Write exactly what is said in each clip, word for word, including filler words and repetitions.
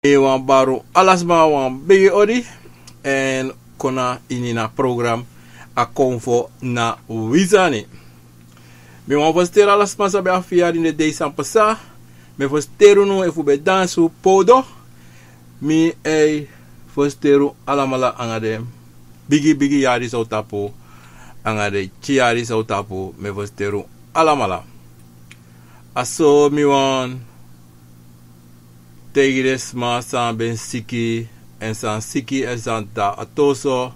Mi wan baru ala sma wan bigi odi, èn kon na ini a program A Konfo na Wi Sani. Mi wan festeri ala sma san ben abi yari ini den dei san pasa. Mi e festeri unu efu un ben dansi un powdo. Mi e festeri un alamala anga den bigi bigi yari san un tapu, anga den pikin yari san un tapu. Mi e festeri un alamala. A so mi wan taigi den sma san ben siki, èn san siki èn san de a toso,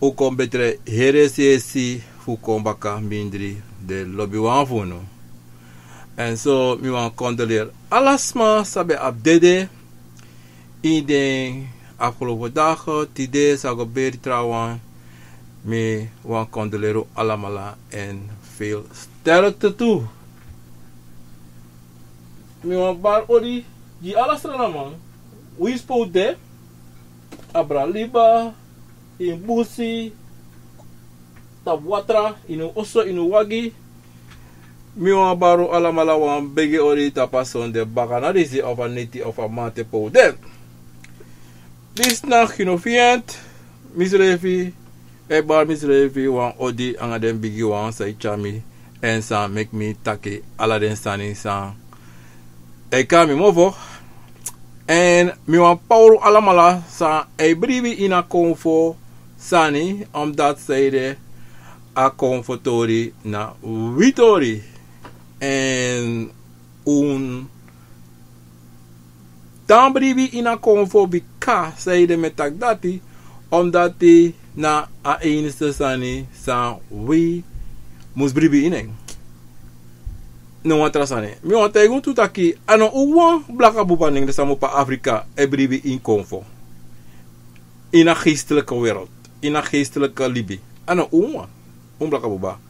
un kon betre heri yesi yesi fu kon baka mindri den lobiwan fu unu. Èn so mi wan kondoleri ala sma san ben abi dede ini den afgelopen dagen, tide san go beri trawan. Mi wan kondoleri un alamala èn veel sterkte tu. Mi wan bari odi gi ala Sranan man, winsi pe un de, abra liba, ini busi, tapu watra, ini un oso, ini un wagi. Mi wan bari un alamala wan bigi odi tapu a sonde bakana disi, of a neti of a mamanten pe un de. Disi na Gino Fient, misrefi, e bari misrefi wan odi anga den bigiwan san e tyari mi, èn san meki mi taki ala den sani san e kon na mi mofo. Èn mi wan pawru alamala san e bribi ini a Konfo sani, omdat san ede, a Konfo tori na wi tori. Èn un tan bribi ini a Konfo, bika san ede mi e taki dati, omdat na a enigste sani san wi mus bribi ini en. No wan tra sani. Mi wan taigi unu tu taki a no un wan blaka buba nen de san mu pa Afrika e bribi ini Konfo. Ini a geestelijke wereld, ini a geestelijke libi. A no un wan, un blaka buba.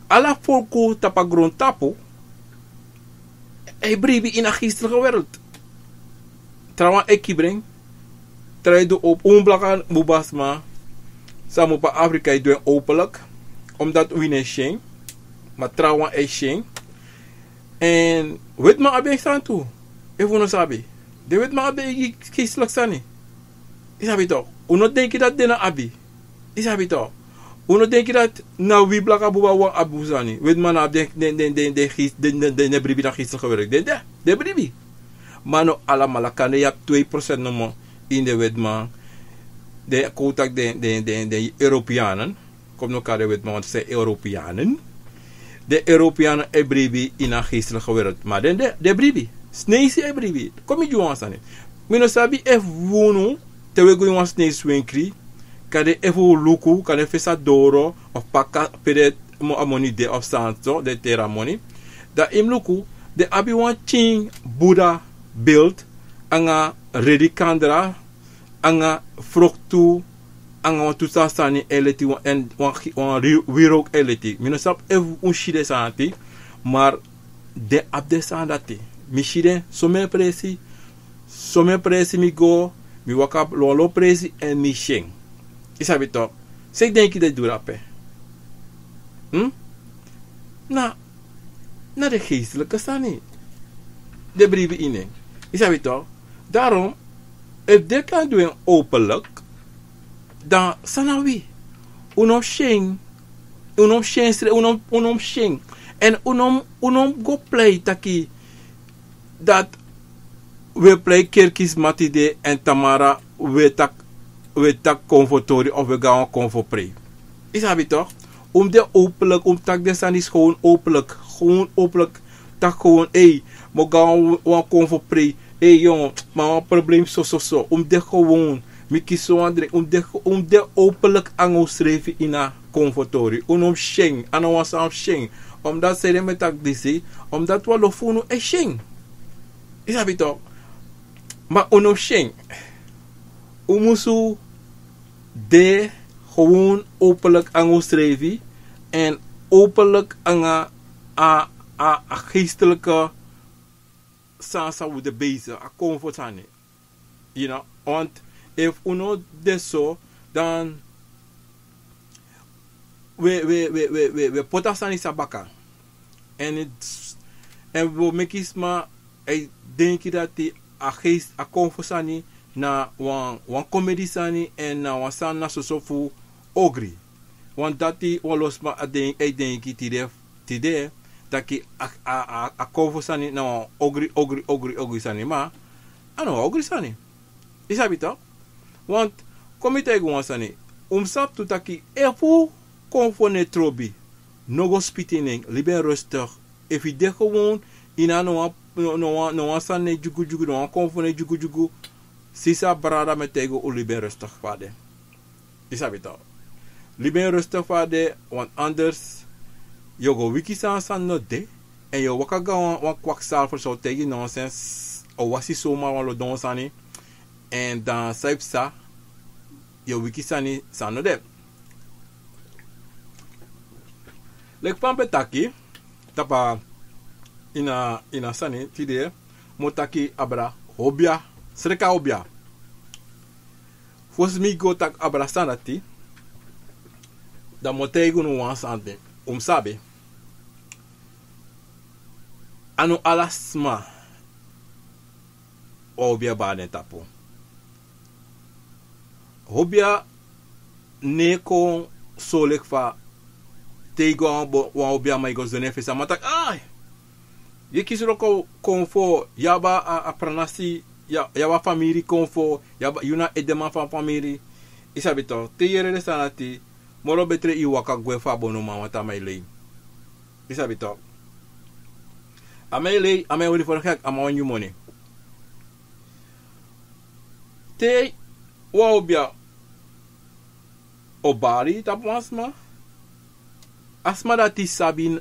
Ala folku tapu a grontapu e bribi ini a geestelijke wereld. Trawan e kibri en, trawan e du openlijk. Un blaka buba sma san mu pa Afrika e du en openlijk, omdat wi no e si en, ma trawan e si en. Èn wetiman abi en sani tu. Efu un no sabi, den wetiman abi den geestelijk sani. Yu sabi tok, un no denki dati den no abi. Yu sabi tok, un no denki dati na wi blaka buba wan abi un sani. Wetiman no abi den, den, den, den, den geest, den, den, den, den bribi na geestelijke wereld. Den, den, den bribi. Ma no alamala, kande yu abi twee procent nomo ini den wetiman. Den kon taki den, den, den, den Europeanen. Kon mi no kari den wetiman, want san Europeanen. Den Europeanen e bribi ini a geestelijke wereld. Ma den, den, den bribi. Sneisi e bribi. Kon mi gi wan sani. Mi no sabi efu unu, te un e go ini wan sneisi wenkri, kande efu un luku, kande fesi a doro, of paka pe den mo-, a moni de of san so, den tera moni. Dan yu mus luku, den abi wan pikin Buddha beeld, anga redi kandra, anga froktu, anga wantu sani e leti wan, èn wan, wan ri-, wierook e leti. Mi no sabi efu un si den sani dati, ma den abi den sani dati. Mi si den someni presi, someni presi mi go, mi waka lo-, lo presi èn mi si en. Yu sabi tok, san yu denki den du dape? Hmm? Na, na den geestelijke sani. Den bribi ini en. Yu sabi tok? Daarom, efu den kan du en openlijk, dan san na wi? Un no mus si en. Un no mus si en sre-, un no, un no mus si en. Èn un no, un no mus go plei taki dati un e plei kerki sma tide èn tamara un e taki, un e taki Konfo tori of un e go na wan Konfo prei. Yu sabi tok? Un mus de openlijk, un mus taki den sani disi gewoon openlijk, gewoon openlijk. Taki gewoon, ei, mi o go na wan, wan Konfo prei. Ei, yongu, ma wan probleem so, so, so. Un mus de gewoon, mi kisi so wan dringi. Un mus de, un mus de openlijk anga unsrefi ini a Konfo tori. Un no mus si en, a no wan sani fu si en. Omdat san ede mi e taki disi, omdat wan lo fu unu e si en. Yu sabi tok? Ma un no mus si en. Un musu de gewoon openlijk anga unsrefi, èn openlijk anga a, a, a geestelijke sani san un de bezig, a Konfo sani. You know, want efu un no de so, dan un e, un e, un e, un e, un e, un e poti a sani disi na baka. Èn, èn un o meki sma e denki dati a geisi, a konfo sani na wan, wan komedi sani, èn na wan sani na soso fu ogri. Wan dati wan lo sma a den, e denki tide, tide, taki a, a, a, a konfo sani na wan ogri, ogri, ogri, ogri sani, ma a no wan ogri sani. I sabi tok? Want kon mi taigi wan sani. Un mus sabi tu taki efu konfo no e trobi, no go spiti en nen, libi en rustig. Efu i de gewoon, i no abi no wan, no, no wan, no wan sani no e dyugu dyugu, no wan konfo no e dyugu dyugu, sisa, brada, mi e taigi un, libi en rustig fa a de. I sabi tok? Libi en rustig fa a de, want anders yu o go wiki san, san no de, èn yu o waka go na wan, wan kwakzalver, san o taigi nonsens, o wasi soma wan lo don sani, èn dan san e psa, yu o wiki sani san no de. Leki fa mi ben taki tapu a, ini a, ini a sani tide, mi o taki abra obia, sreka obia. Fosi mi go taki abra san dati, dan mi o taigi unu wan sani. Un mus sabi, a no ala sma wan obia bari na en tapu. Obia no e kon so leki fa te i go na wan bo-, wan obia, ma i go sidon na en fesi, a man taki: "Ai, yu e kisi wroko, konfo, yu abi a, a pranasi, yu a-, yu abi a famiri konfo, yu abi, yu na edeman fu a famiri." I sabi tok, te i yere den sani dati, moro betre i waka gwe fu a bonuman, want a man e lei. I sabi tok? A man e lei, a man e weri fu gek, a man wani moni. Te wan obia o bari tapu wan sma, a sma dati sabi,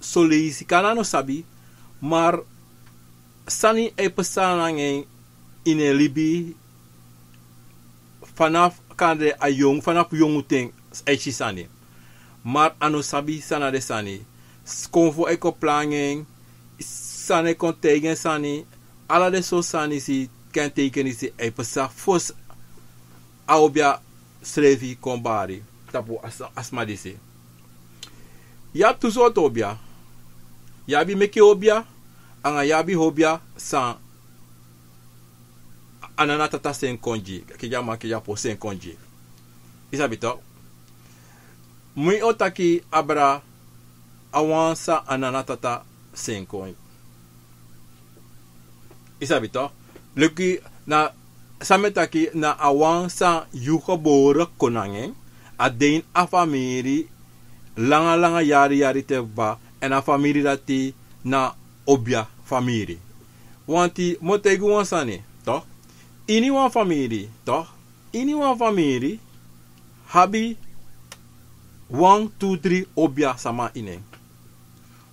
soleisi kande a no sabi, ma sani e pasa nanga en ini en libi, fanafu kande a yongu, fanafu yongu ten a e si sani. Ma a no sabi san na den sani. Konfo e kon pla nanga en, sani e kon taigi en sani, ala den sortu sani, si kenteikeni, si e pasa fosi a obia srefi kon bari tapu a s-, a sma disi. Yu abi tu sortu obia. Yu abi meke obia, anga yu abi obia san a nana tata seni kon gi, kija man kija po seni kon gi. I sabi tok? Mi o taki abra a wan san a nana tata seni kon. I sabi tok? Leki na san mi e taki, na a wan san yu gebore kon nanga en, a de ini a famiri langa langa yari yari te kba, èn a famiri dati na obia famiri. Want mi o taigi wan sani, tok? Ini wan famiri, tok? Ini wan famiri abi wan, tu, dri obia sama ini en.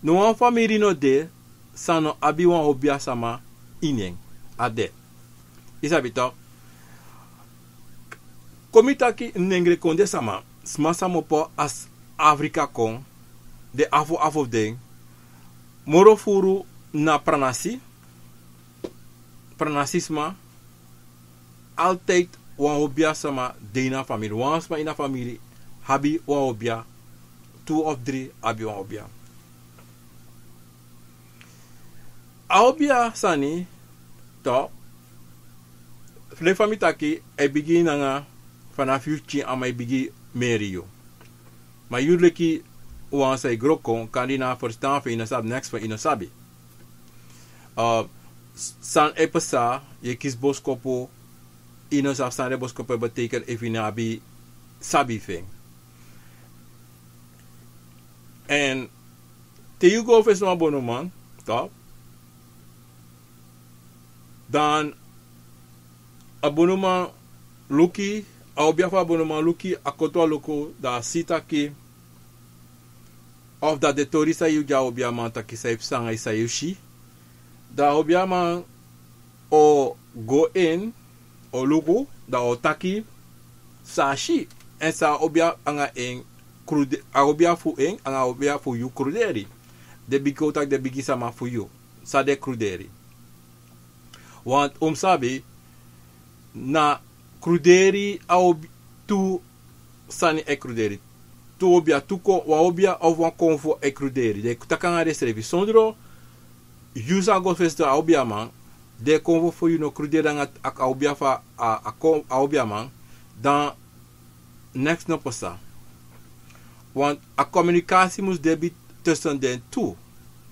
No wan famiri no de san no abi wan obia sama ini en. A de. I sabi tok? Kon mi taki nengre kondre sama, sma san opo a Afrika kon, den afo afo fu den, moro furu na pranasi, pranasi sma, altijd wan obia sama de ini a famiri. Wan sma ini a famiri abi wan obia, tu of dri abi wan obia. A obia sani, tok, leki fa mi taki, a e bigin nanga, fanafu yu pikin a man e bigin meri yu. Ma yu leki wan san e gro kon, kande na a ferstan fu en, i no sabi, neks fu en i no sabi. Eh, s-, san e pasa, yu e kisi boskopu, i no sabi san den boskopu e betekent efu i no abi sabi fu en. Èn te yu go fesi wan bonuman, tok, dan a bonuman luku, a obia fu a bonuman luku, a koto a luku, dan a si taki, of dan den tori san yu gi a obiaman taki san e psa nanga yu, san yu si. Dan a obiaman o go en, o luku, dan o taki san a si, èn san a obia anga en kruderi, a obia fu en anga a obia fu yu kruderi. Den bigi, kon taki den bigi sama fu yu, san den kruderi. Want un mus sabi, na kruderi a obi-, tu sani e kruderi. Tu obia, tu kon-, wan obia of wan konfo e kruderi. Den e taki nanga densrefi. Sondro yu sa go fesi a obiaman, den e konfo fu yu no kruderi nanga a, a obiaman, dan neks no pasa. Want a komunikasi mus de tussen den tu.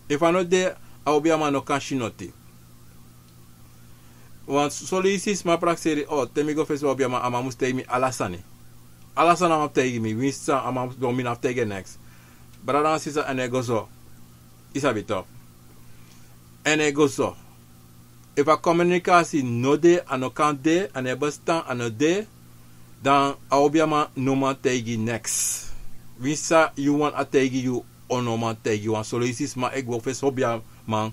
Efu a no de, a obiaman no kan si noti. Want son leisi sma prakseri, o, te mi go fesi wan obiaman, a man mus taigi mi ala sani. Ala sani a man mus taigi mi, winsi san a man mus, don mi no abi taigi en neks. Brada nanga sisa, èn a e go so. I sabi tok. Èn a e go so. Efu a komunikasi no de, a no kan de, a no e bestan, a no de, dan a obiaman no man taigi neks. Winsi san yu wani a taigi yu, a no man taigi yu. Want son leisi sma e go fesi obiaman,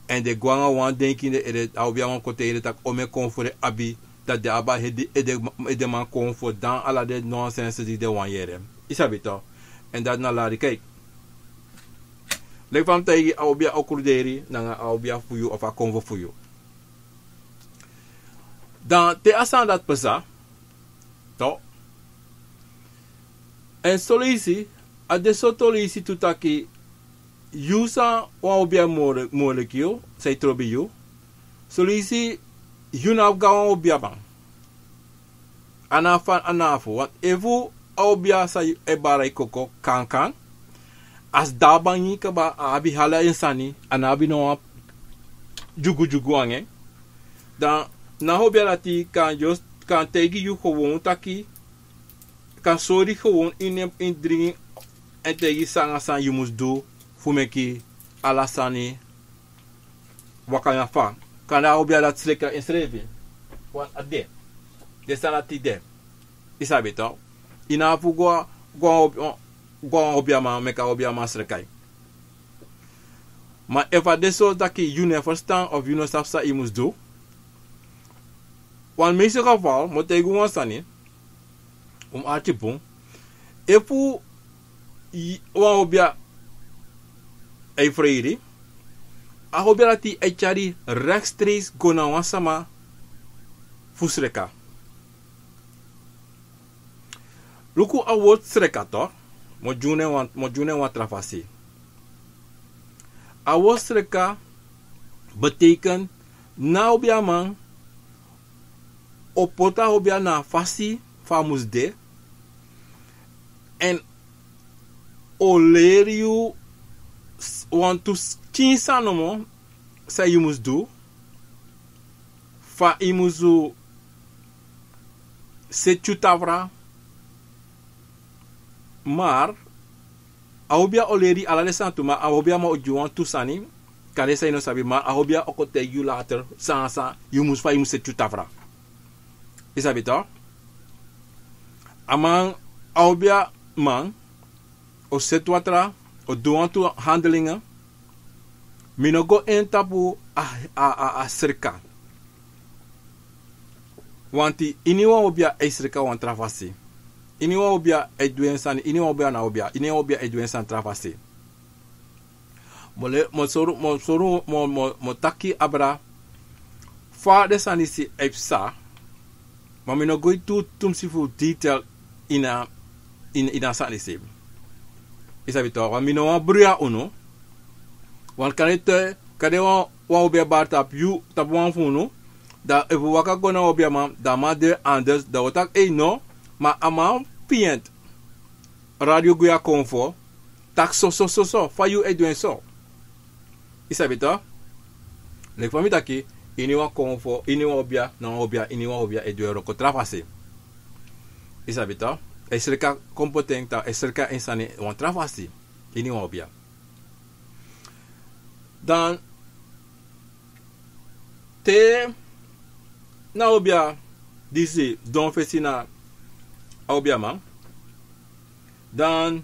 èn den go nanga wan denki ini den ede, a obiaman kon taigi den taki omeni konfo den abi, dati den abi a ede, ede, edeman konfo, dan ala den nonsens di den wani yere. I sabi tok. Èn dati na lari, kijk. Leki fa mi taigi, a obia o kruderi nanga a obia fu yu of a konfo fu yu. Dan te a sani dati pasa, tok. Èn son leisi, a de sortu leisi tu taki, yu san wan obia moo, moo leki yu, san e trobi yu. Son leisi, yu no abi gawan obiaman. A no abi fa, a no abi fu, want efu a obia san e bari koko kankan, a sidon bangi kaba, a abi ala en sani, a no abi no wan dyugudyugu nanga en. Dan na a obia dati kan just, kan taigi yu gewoon taki, kan sori gewoon ini, ini dringi, èn taigi san nanga san yu mus du fu meki ala sani waka nanga fa. Kande a obia dati sreka ensrefi. Want a de. Den sani dati de. I sabi tok. I no abi fu go, go, go a obiaman, meki a obiaman sreka yu. Ma efu a de so taki yu no e ferstan of yu no sabi san yu mus du. Wan meeste geval, mi o taigi wan sani. Un mus arki bun. Efu yu, wan obia e freiri, a obia dati e tyari rechtstreeks go na wan sama fu sreka. Luku a wortu sreka tok, mi o gi unu en wan, mi o gi unu en wan tra fasi. A wortu sreka betekent na a obiaman o poti a obia na a fasi fa a mus de, èn o leri yu s-, wantu s-, pikin sani nomo san yu mus du, fa yu mus du seti yu tafra, maar a obia o leri ala den sani tu, ma a obiaman o gi wantu sani, kande san yu no sabi, ma a obia o kon taigi yu later san, san yu mus, fa yu mus seti yu tafra. I sabi tok? A man, a obiaman o seti watra, o du wantu handelingen. Mi no go ini tapu a, a, a, a sreka. Want iniwan obia e sreka wan tra fasi. Iniwan obia e du en sani, iniwan obia na obia, iniwan obia e du en sani tra fasi. Mi o le-, mi o sori, mi o sori, mi o, mi o, mi o taki abra fa den sani disi e psa. Ma mi no go ini tu tumsi fu detail ini a, ini, ini a sani disi. I sabi tok, want mi no wani bruya unu. Want kande te, kande wan, wan obiaman bari tapu yu, tapu wan fu unu, dan efu un waka go na obiaman, dan a man de anders, dan un o taki, ei no, ma a man pienti. Radio Guya Konfo, taki so, so, so, so, fa yu e du en so. I sabi tok? Leki fa mi taki, iniwan konfo, iniwan obia, na wan obia, iniwan obia e du en wroko tra fasi. I sabi tok? E sreka kon poti en, tok, e sreka en sani wan tra fasi. Iniwan obia. Dan, te na obia disi don fesi na a obiaman, dan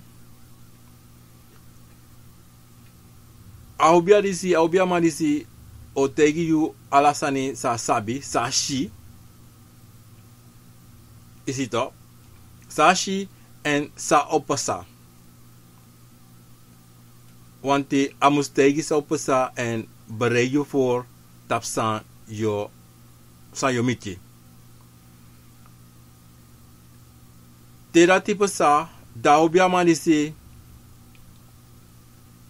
a obia disi, a obiaman disi o taigi yu ala sani san a sabi, san a si. I si tok? San a si èn san o pasa. Want a mus taigi san o pasa èn bereid yu voor tapu san yu o, san yu o miti. Te dati pasa, dan a obiaman disi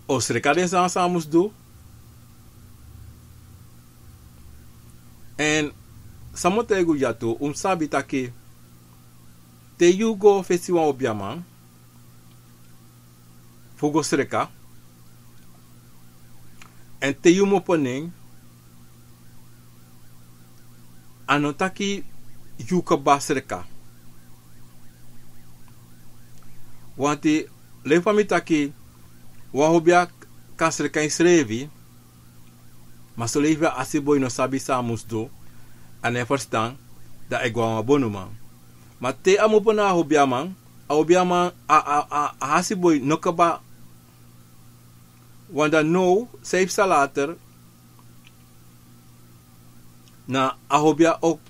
o sreka den sani san a mus du. Èn san mi o taigi un dya tu, un mus sabi taki te yu go fesi wan obiaman fu go sreka, èn te yu mu opo nen, a no taki yu kaba sreka. Wanti, leki fa mi taki, wan obia kan sreka ensrefi, ma soleisi a asiboi no sabi san a mus du, a no e ferstan, dan a e go na wan bonuman. Ma te a mu opo na a obiaman, a obiaman, a, a, a, a asiboi no kaba. Want dan now, san e psa later, na a obia o,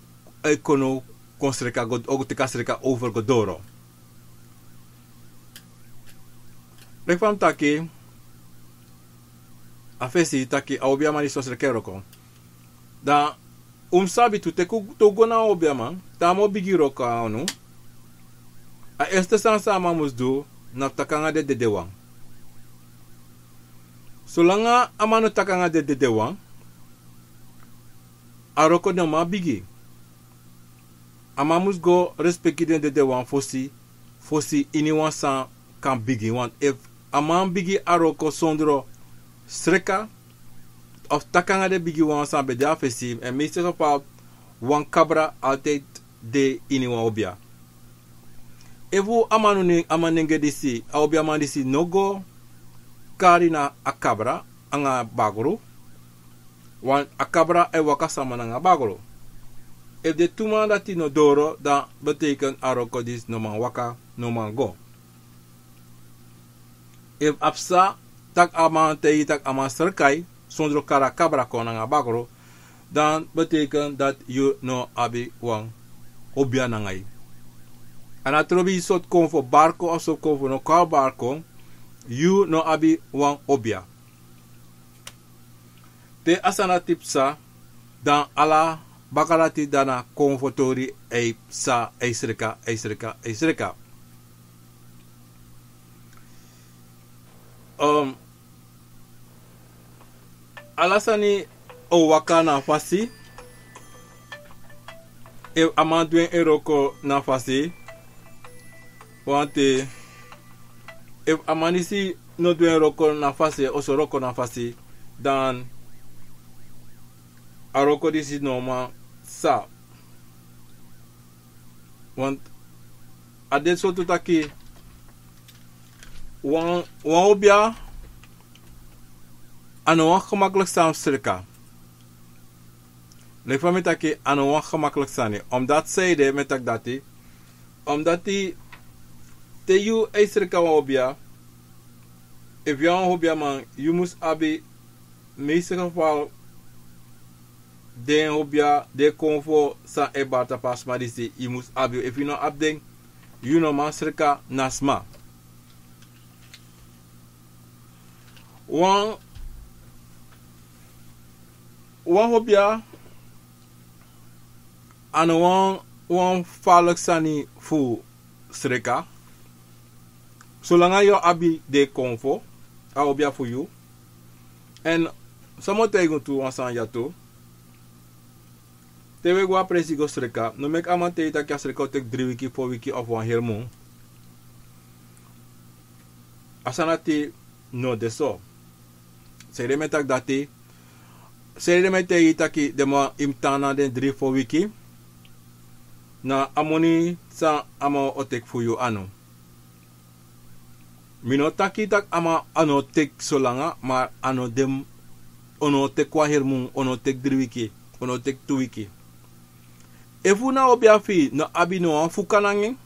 e kon now kon sreka go, o teki a sreka over go doro. Leki fa mi taki, a fesi taki a obiaman disi o sreka en wroko. Dan un mus sabi tu, te un go na wan obiaman, te a man o bigin wroko na unu, a eerste sani san a man mus du, na fu taki nanga den dedewan. Solanga a man no taki nanga den dedewan, a wroko no man bigin. A man mus go respeki den dedewan fosi, fosi iniwan sani kan bigin. Want efu a man bigin a wroko sondro sreka, of taki nanga den bigiwan san ben de na fesi, èn meeste geval wan kabra altijd de ini wan obia. Efu a man no nen-, a man nengre disi, a obiaman disi no go kari na a kabra anga bakru, want a kabra e waka sama nanga bakru. Efu den tu man dati no doro, dan betekent a wroko disi no man waka, no man go. Efu a psa taki a man taigi yu taki a man sreka yu, sondro kari a kabra kon nanga bakru, dan betekent dati yu no abi wan obia nanga yu. A no trobi sortu konfo barkon of sortu konfo no kari barkon, yu no abi wan obia. Te a sani dati psa, dan ala baka dati dan na konfo tori e psa, e sreka, e sreka, e sreka. Ehm, ala sani o waka na fasi, efu a man du en wroko na fasi, want efu a man disi no du en wroko na fasi, oso wroko na fasi, dan a wroko disi no man sa. Want a de sortu taki wan, wan obia, a no wan gemakkelijk sani fu sreka. Leki fa mi taki, a no wan gemakkelijk sani. Omdat sanede mi e taki dati, omdat te yu e sreka wan obia, efu yu na wan obiaman, yu mus abi, meeste geval, den obia, den konfo san e bari tapu a sma disi, yu mus abi. Efu yu no abi den, yu no man sreka na sma. Wan, wan obia, a no wan, wan faliki sani fu sreka. Solanga yu abi den konfo, a obia fu yu. Èn san mi o taigi unu tu wan sani ya tu. Te wi e go a presi go sreka, no meki a man taigi yu taki a sreka o teki dri wiki, fo wiki of wan heri mun. A sani dati no de so. Sanede mi e taki dati, sanede mi e taigi yu taki den man, yu mus tan na den dri, fo wiki, na a moni san a man o teki fu yu anu. Mi no taki taki a man a no teki solanga, ma a no de, o no teki wan heri mun, o no teki dri wiki, o no teki tu wiki. Efu na obia fi yu no abi no wan fuka nanga en,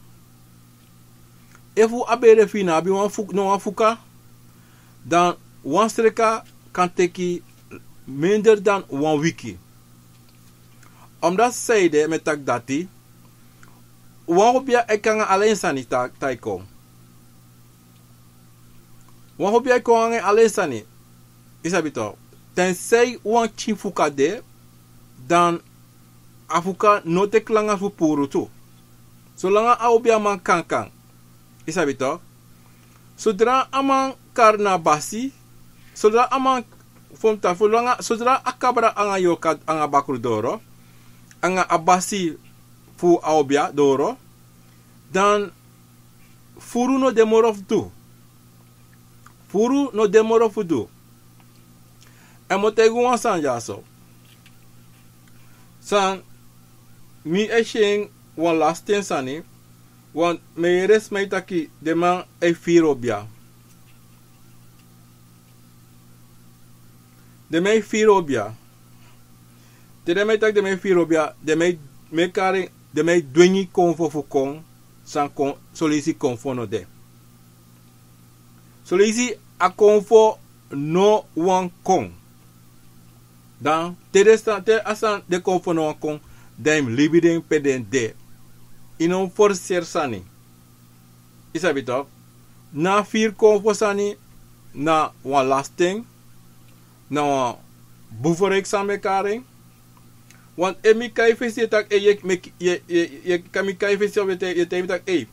efu a bere fi yu no abi wan fu-, no wan fuka, dan wan sreka kan teki minder dan wan wiki. Omdat sanede mi e taki dati, wan obia e kon nanga ala en sani ta-, taigi kon. Wan obia e kon nanga ala en sani. Yu sabi tok. Tenzij wan pikin fuka de, dan a fuka no teki langa fu puru tu. Solanga a obiaman kan kan. Yu sabi tok. Sodra a man kari na basi, sodra a man fomta fu langa, sodra a kabra anga yorka anga bakru doro, anga a basi fu a obia doro, dan furu no de moro fu du. Furu no de moro fu du. Èn mi o taigi un wan sani dyaso. San mi e si en wan lastin sani, wan mi e yere sma e taki den man e firi obia. Den man e firi obia. Te den man e taki den man e firi obia, den man e, mi e kari, den man e dwengi konfo fu kon, san kon, son leisi konfo no de. Son leisi a konfo no wani kon. Dan te den sani, te a sani, den konfo no wani kon, dan yu mus libi den pe den de. Yu no mus forseri sani. Yu sabi tok. Na a firi konfo sani, na wan lastin, na wan bun fu reki san mi e kari en. Want efu mi kai fesi, yu e taki, ei, yu e, mi e, yu e, yu e, yu e, kan mi kai fesi, yu e, yu e taigi mi taki, ei,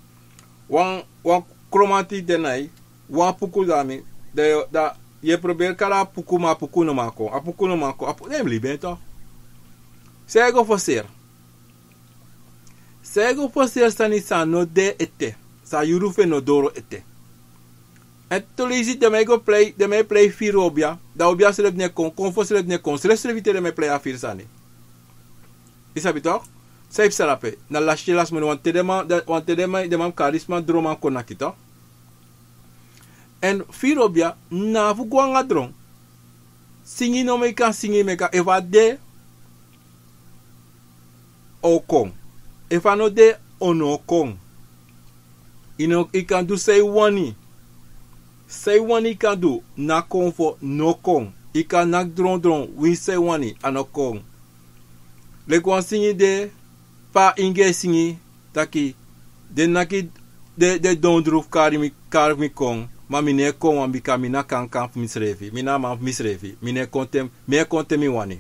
wan, wan Kromanti de na yu, wan Apuku de na mi, dan yu, dan yu e proberi kari Apuku, ma Apuku no man kon, Apuku no man kon, Apu-, dan yu mus libi en tok. San yu e go forseri? San yu e go forseri sani san no de ete, san a yuru fu en no doro ete. Èn tu leisi den man e go prei, den man e prei firi obia, dan obia srefi no e kon, konfo srefi no e kon, srefsrefi te den man e prei a firi sani. Yu sabi tok? San yu psa dape, na lasi te lasi moni, want te den man, want te den man, den man kari sma dron man kon naki tok. Èn firi obia, na fu go anga dron. Singi nomo yu kan singi, meki a, efu a de, a o kon. Efu a no de, a no o kon. Yu no, yu kan du san yu wani. San yu wani yu kan du, na konfo no kon. Yu kan naki dron dron, winsi san yu wani, a no kon. Leki wan singi de, pe a ingi e singi taki, den naki, den, den dondru fu kari mi, kari mi kon, ma mi no e kon wan, bika mi na kankan fu misrefi, mi na man fu misrefi, mi no e kon te, mi e kon te mi wani.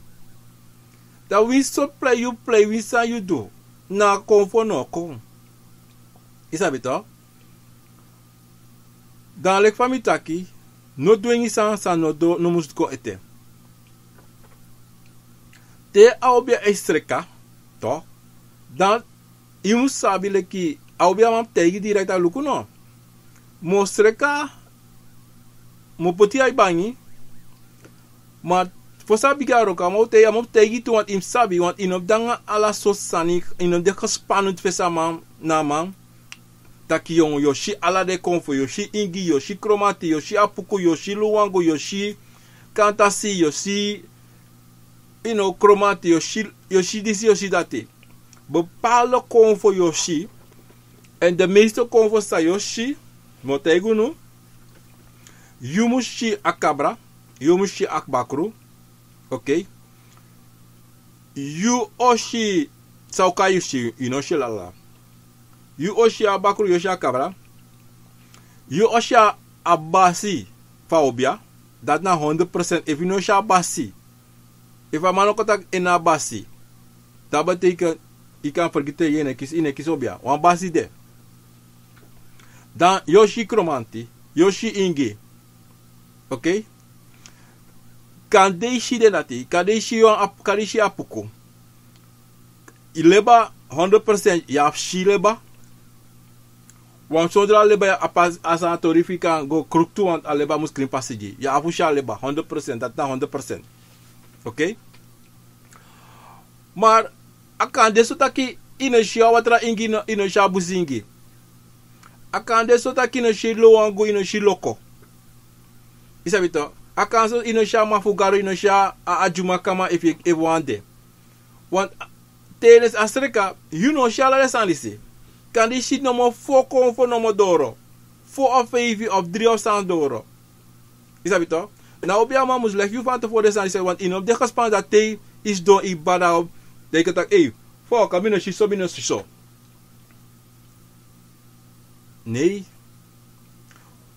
Dan winsi sortu prei yu prei, winsi san yu du, na konfo no o kon. Yu sabi tok? Dan leki fa mi taki, no dwengi san, san no doro, no musu kon ete. Te a obia e sreka, tok, dan yu mus sabi leki a obiaman mus taigi direkt taki luku no. Mi o sreka, mi o poti yu a bangi, ma fosi a bigin a wroko, a man o taigi, a man o taigi tu, want yu mus sabi, want yu no mus de anga ala sortu sani, yu no mus de gespanend fesi a man, na a man. Taki yu, yu o si ala den konfo, yu o si Ingi, yu o si Kromanti, yu o si Apuku, yu o si Luwangu, yu o si Kantasi, yu o si, yu no, Kromanti, yu o si, yu o si disi, yu o si dati. Bepaalde konfo yu o si, èn den meeste konfo san yu o si, mi o taigi unu, yu mus si a kabra, yu mus si a bakru, oké. Yu o si, san o kai yu si, yu no si ala. Yu o si a bakru, yu o si a kabra. Yu o si a, a basi fu a obia. Dati na honderd procent. Efu yu no si a basi, efu a man no kon taki en na a basi, dati betekent yu kan fergiti, yu no e kisi, yu no e kisi obia. Wan basi de. Dan yu o si Kromanti, yu o si Ingi. Oké? Kande yu si den dati, kande yu si wan Ap-, kande yu si Apuku. Yu leba honderd procent, yu abi si leba. Want sondro a leba yu abi a sani, a tori fu yu kan go kruktu, want a leba mus krin pasi gi yu. Yu abi fu si a leba honderd procent, dati na honderd procent. Oké? Maar a kan de so taki yu no si a watra Ingi, no, yu no si a busi Ingi. A kan de so taki yu no si Luwangu, yu no si Loko. Yu sabi tok. A kan so yu no si a man fu Garo, yu no si a, a, a Dyumakama efu, efu wan de. Want te yu e si a sreka, yu no si ala den sani disi. Kande yu si nomo fo konfo nomo doro. Fo of feifi of dri of san doro. Yu sabi tok. Na obiaman mus leki yu fantevoren den sani disi, want yu no mus de gespanend dati te yu sidon yu bada op, dan yu kan taki, ei, fo, kande mi no si so, mi no si so. Nei.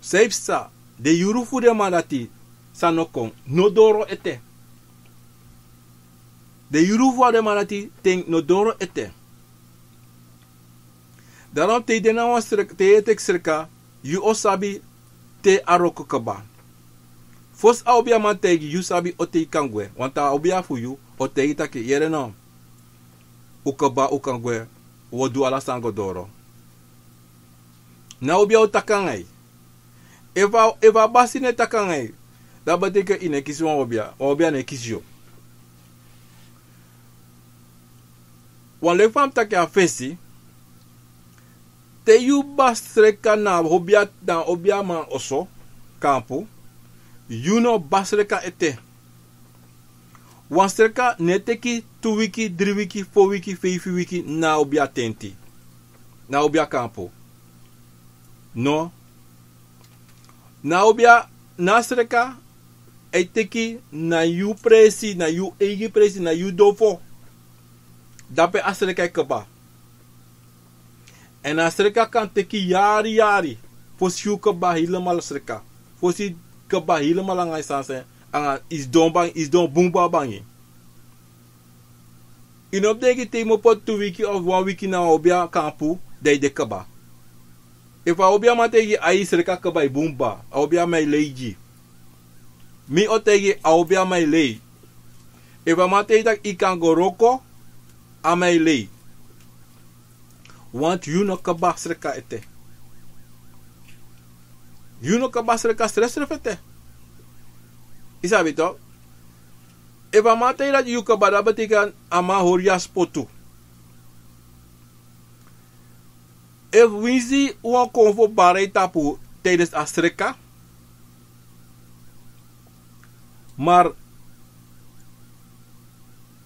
San yu psa, den yuru fu den man dati san no kon, no doro ete. Den yuru fu den man dati ten no doro ete. Daarom te yu de na wan srek-, te yu e teki sreka, yu o sabi te a wroko kaba. Fosi a obiaman taigi yu, yu sabi on te yu kan gwe. Want a obia fu yu o taigi taki, yere no. Un kaba, un kan gwe, un o du ala sani go doro. Na obia o taki nanga yu. Efu a, efu a basi no e taki nanga yu, dati betekent yu no e kisi wan obia, wan obia no e kisi yu. Wan leki fa mi taki a fesi, te yu kaba sreka na obia, na obiaman oso, kampu, yu no kaba sreka ete. Wan sreka no e teki tu wiki, dri wiki, fo wiki, feifi wiki na obia tenti, na obia kampu. No. Na obia, na sreka e teki na yu presi, na yu eigi presi, na yu dofo. Dape a sreka e kaba. Èn a sreka kan teki yari yari fosi yu kaba helemaal sreka. Fosi yu kaba helemaal nanga yu sani, nanga yu sidon bangi, yu sidon bun kaba bangi. Yu no betekent te yu mu poti tu wiki of wan wiki na obia kampu, dan yu de kaba. Efu a obiaman taigi yu ai, sreka kaba, yu bun kaba, a obiaman e lei gi yu. Mi o taigi yu, a obiaman e lei. Efu a man taigi yu taki yu kan go wroko, a man e lei. Want yu no kaba sreka ete. Yu no kaba sreka srefsrefi ete. Yu sabi toch. Efu a man taigi yu dati yu kaba, dati betekent a man hori yu a spotu. Efu winsi wan konfo bari yu tapu tijdens a sreka, maar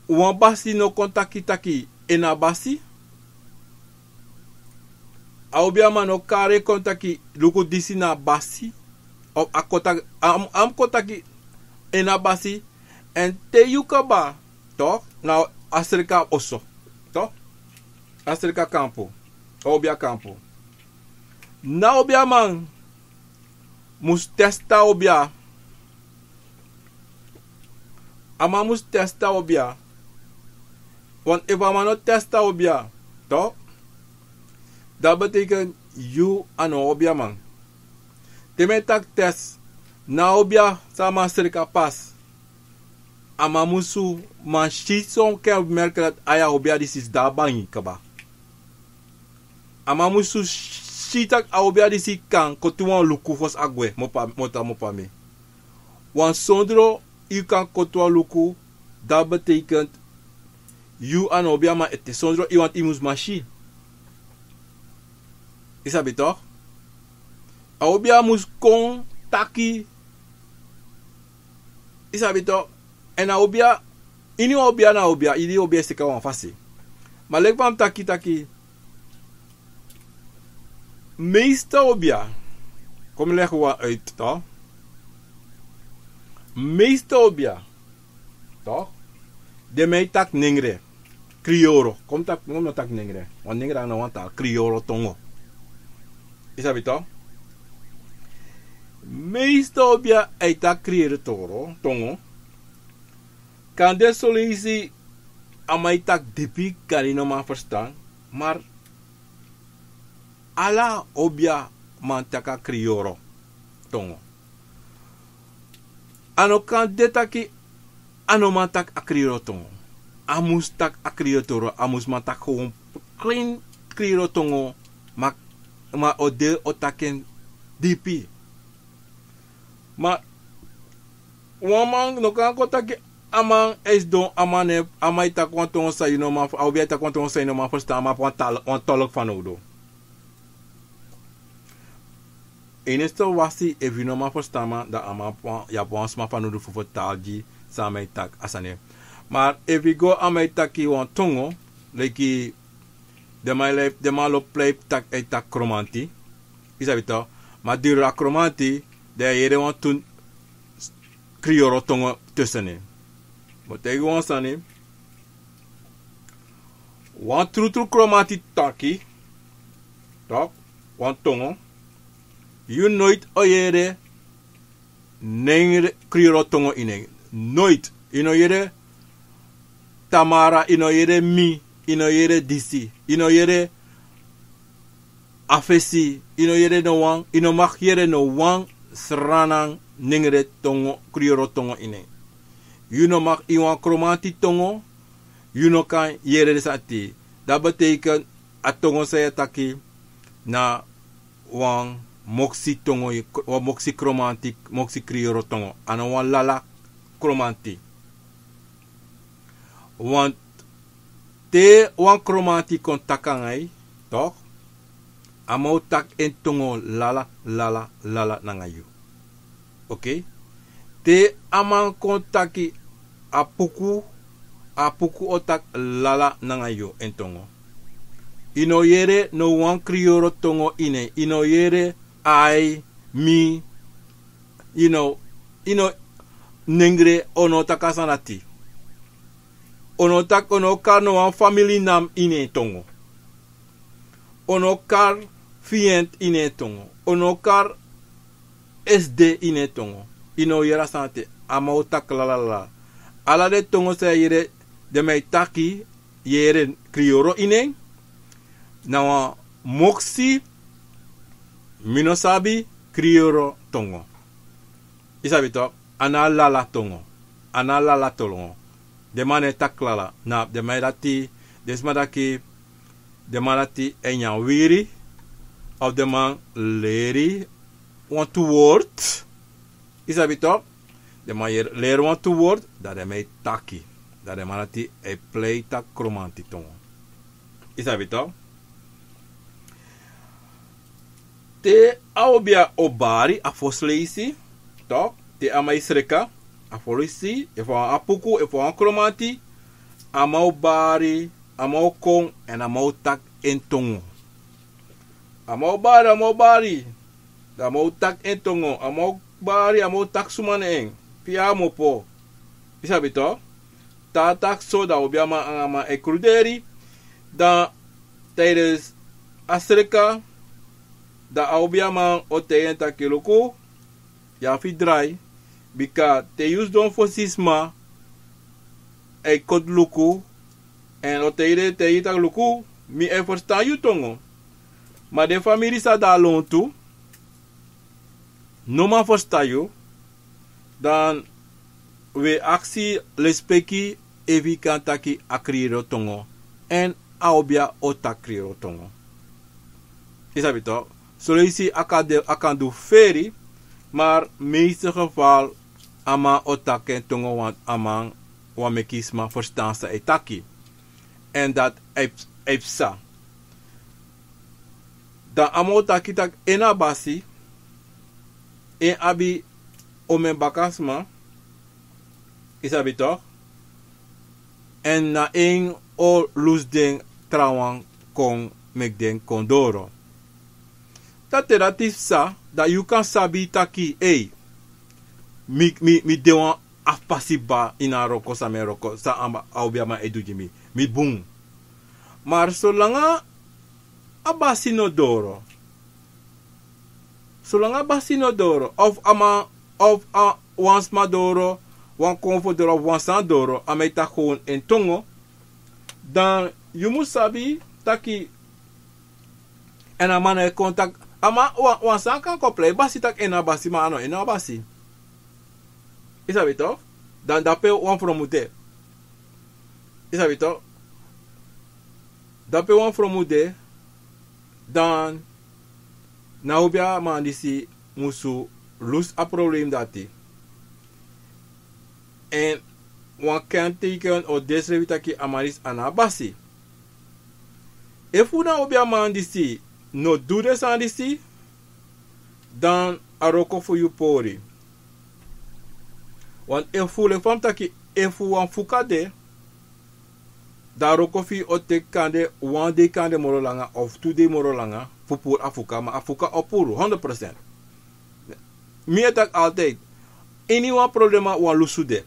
wan basi no kon taki taki en na basi. A obiaman no kari kon taki luku disi na basi. Of a kon taki, a mu, a mu kon taki en na basi. Èn te yu kaba, toch, na a sreka oso. Toch? A sreka kampu. A obia kampu. Na obiaman mus testa obia. A man mus testa obia. Want efu a man no testa obia, toch, dati betekent yu a no obiaman. Te mi e taki test, na obia san a man sreka pas. A man musu man si son kenmerk dati a obia disi sidon bangi kaba. A man musu si taki a obia disi kan koti wan luku fosi a gwe, mi o pa, mi o taki mi o pami. Want sondro yu kan koti wan luku, dati betekent yu a no obiaman ete, sondro yu, want yu mus man si. Yu sabi toch? A obia mus kon taki. Yu sabi toch? Èn a obia, ini obia na obia, ini obia e seka wan fasi. Ma leki fa mi taki taki, meeste obia, kon mi leg wan uit toch. Meeste obia, toch, den man e taki nengre, kriyoro. Kon mi taki, kon mi taki nengre. Want nengre na wan taal, kriyoro tongo. Yu sabi toch? Meeste obia e taki kriyoro tongo. Kande son leisi a man e taki dipi, kande yu no man ferstan. Maar ala obia man taki a kriyoro tongo. A no kan de taki a no man taki a kriyoro tongo. A mus taki a kriyoro tongo, a mus man taki gewoon klein kriyoro tongo, ma, ma o de o taki en dipi. Ma wan man no kan kon taki a man e sidon, a man e, a man e taki wan tongo san yu no man, a obia e taki wan tongo san yu no man ferstan, a man abi wan tal, wan tolk fanowdu. Enigste wasi efu yu no man ferstan a man, dan a man abi wan, yu abi wan sma fanowdu fu fertaal gi san a man e taki a sani. Maar efu yu go a man e taki wan tongo, leki den man e lei, den man lobi lei taki, e taki Kromanti. Yu sabi toch, ma duru a Kromanti, dan yu e yere wantu kriyoro tongo tussen. Mi o taigi wan sani. Wan trutru Kromanti taki, toch, wan tongo, yu nooit o yere nengre kriyoro tongo ini en. Nooit. Yu no yere tamara, yu no yere mi, yu no yere disi, yu no yere a fesi, yu no yere no wan, yu no mag yere no wan sranan nengre tongo, kriyoro tongo ini en. Yu no mag, yu wan Kromanti tongo, yu no kan yere den sani. Dati betekent a tongo san yu e taki na wan moksi tongo, wan moksi kromanti, moksi kriyoro tongo. A no wan lala kromanti. Want te wan kromanti kon taki nanga yu, toch, a man o taki en tongo lala, lala, lala nanga yu. Oké? Te a man kon taki a puku, a puku o taki lala nanga yu en tongo. Yu no yere no wan kriyoro tongo ini en. Yu no yere ai, mi, yu no, yu no, nengre, o no taki a sani dati. O no taki, o no kari no wan famili nam ini en tongo. O no kari fiyent ini en tongo. O no kari esde ini en tongo. Yu no yere a sani dati, a man o taki lala lala. Ala den tongo san yu e yere den man e taki, yu e yere kriyoro ini en, na wan moksi, mi no sabi, kriyoro tongo. Yu sabi toch, a no lala tongo. A no lala tongo. Den man no e taki lala. Na den man dati, den sma taki, den man dati e nyan wiri, of den man leri wantu word. Yu sabi toch, den man yere, leri wantu word, dan den man e taki. Dan den man dati e prei taki kromanti tongo. Yu sabi toch. Te a obia o bari, a fosi leisi, toch, te a man e sreka, a fosi leisi, efu a wan apuku, efu a wan kromanti, a man o bari, a man o kon, èn a man o taki en tongo. A man o bari, a man o bari. Dan a man o taki en tongo, a man o bari, a man o taki suma na en. Pe a mu opo. Yu sabi toch. Te a taki so, dan a obiaman nanga a man e kruderi. Dan tijdens a sreka, dan a obiaman o taigi en taki luku, yu abi fu drai, bika te yu sidon fosi sma e koti luku, èn o taigi den, taigi taki luku, mi e ferstan yu tongo. Ma den famiri san de na lontu no man ferstan yu, dan wi e aksi lespeki efu yu kan taki a kriyoro tongo, èn a obia o taki kriyoro tongo. Yu sabi toch, son leisi a kan de, a kan du feri, maar meeste geval a man o taki en tongo, want a man wani meki sma ferstan san a e taki. Èn dati a e, a e psa. Dan a man o taki taki en na basi, en abi omeni bakasma, yu sabi toch, èn na en o lusu den trawan kon meki den kon doro. Dan te dati psa, dan yu kan sabi taki, ei, mi, mi, mi de wan afpasi kba ini a wroko san mi e wroko, san a obiaman e du gi mi, mi bun. Maar solanga a basi no doro. Solanga a basi no doro, of a man, of a wan sma doro, wan konfo doro, of wan sani doro, a man e taki gewoon en tongo, dan yu mu sabi taki, èn a man no e kon taki, a man wan, wan sani kan kon prei basi taki en na basi, ma a no en na basi. Yu sabi toch? Dan dape wan fromu de. Yu sabi toch? Dape wan fromu de, dan na obiaman disi musu lusu a problem dati. Èn wan kenteken o de srefi taki a man disi a no abi basi. Efu na obiaman disi no du den sani disi, dan a wroko fu yu pori. Want efu, leki fa mi taki, efu wan fuka de, dan a wroko fu yu o teki kande wan dei kande moro langa of tu dei moro langa fu puru a fuka, ma a fuka o puru honderd procent. Mi e taki altijd, ini wan problema wan lusu de.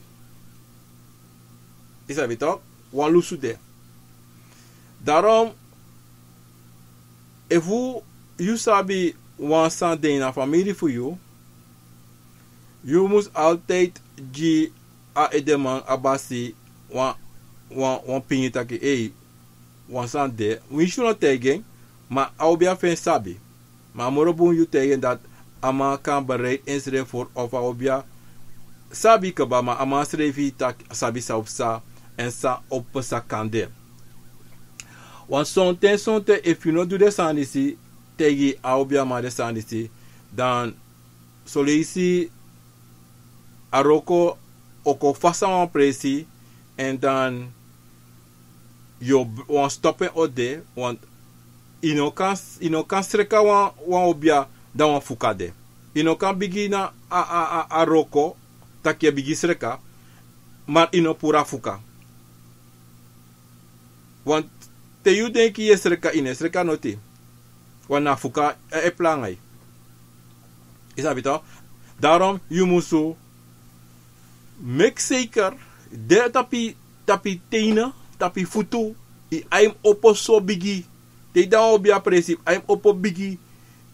Yu sabi toch, wan lusu de. Daarom, efu yu sabi wan sani de ini a famiri fu yu, yu mus altijd gi a edeman, a basi, wan, wan, wan pingi taki, ei, wan sani de, winsi yu no taigi en, ma a obia fu en sabi. Ma a moro bun yu taigi en dati a man kan bereid ensrefi fu, of a obia sabi kaba, ma a man srefi taki sabi san o psa, èn san o pasa kan de. Wan sonten, sonten efu yu no du den sani disi, taigi a obiaman den sani disi, dan soleisi a wroko o kon fasi na wan presi, èn dan yu o, wan stop en o de, want yu no kan, yu no kan sreka wan, wan obia dan wan fuka de. Yu no kan bigin na a, a, a, a wroko, taki yu e bigin sreka, ma yu no puru a fuka. Want te yu denki yu e sreka, yu no e sreka noti. Want na fuka e, e planga yu. Yu sabi toch? Daarom yu musu meki zeker de tapu, tapu yu tenen, tapu yu futu, yu ain mus opo so bigi. Te yu dan obia presi, yu ain mus opo bigi.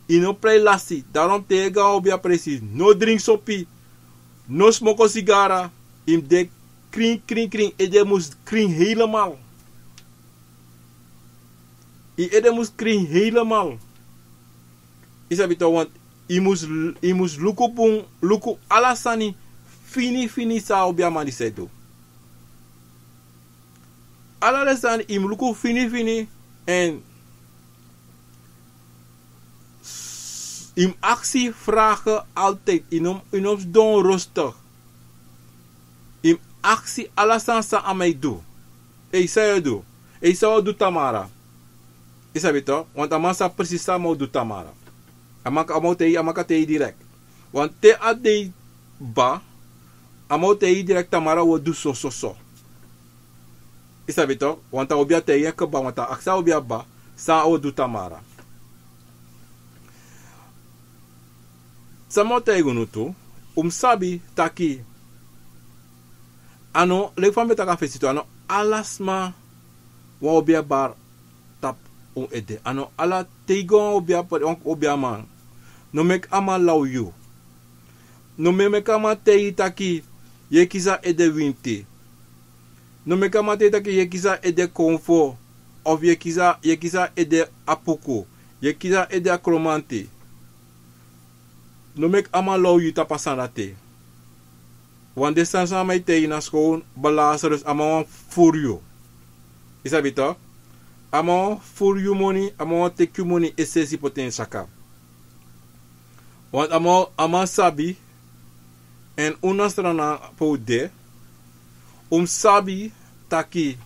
Yu no prei lasi. Daarom te yu e go na obia presi, no dringi sopi, no smoko sigara. Yu mus de krin, krin, krin. Ede mus krin helemaal. Yu ede mus krin helemaal. Yu sabi toch, want yu mus, yu mus luku bun, luku ala sani fini fini san a obiaman disi e du. Ala den sani yu mus luku fini fini, èn yu mus aksi vragen altijd. Yu no, yu no mus sidon rustig. Yu mus aksi ala sani san a man e du. Ei, san yu o du? Ei, san yu o du tamara? Yu sabi toch, want a man sabi precies san a man o du tamara. A man, a man o taigi, a man kan taigi direct. Want te a dei kba, a man o taigi direct tamara wi o du so, so, so. Yu sabi toch, want a obia taigi en kba, want a aksi a obia kba san a o du tamara. San mi o taigi unu tu, un mus sabi taki a no leki fa mi ben taki a fesi tu, a no ala sma wan obia bari tapu un ede. A no ala, te yu go na wan obia, wan obiaman, no meki a man law yu. No meki a man taigi yu taki yu e kisi a ede winti. No meki a man taigi yu taki yu e kisi a ede konfo, of yu e kisi a, yu e kisi a ede apuku, yu e kisi a ede a kromanti. No meki a man law yu tapu a sani dati. Want den sani san a man e taigi na skownu, balaserus, a man wani fufuru yu. Yu sabi toch? A man wani fufuru yu moni, a man wani teki yu moni es'esi poti na en saka. Want a man, a man sabi, èn un na Sranan pe un de, un mus sabi taki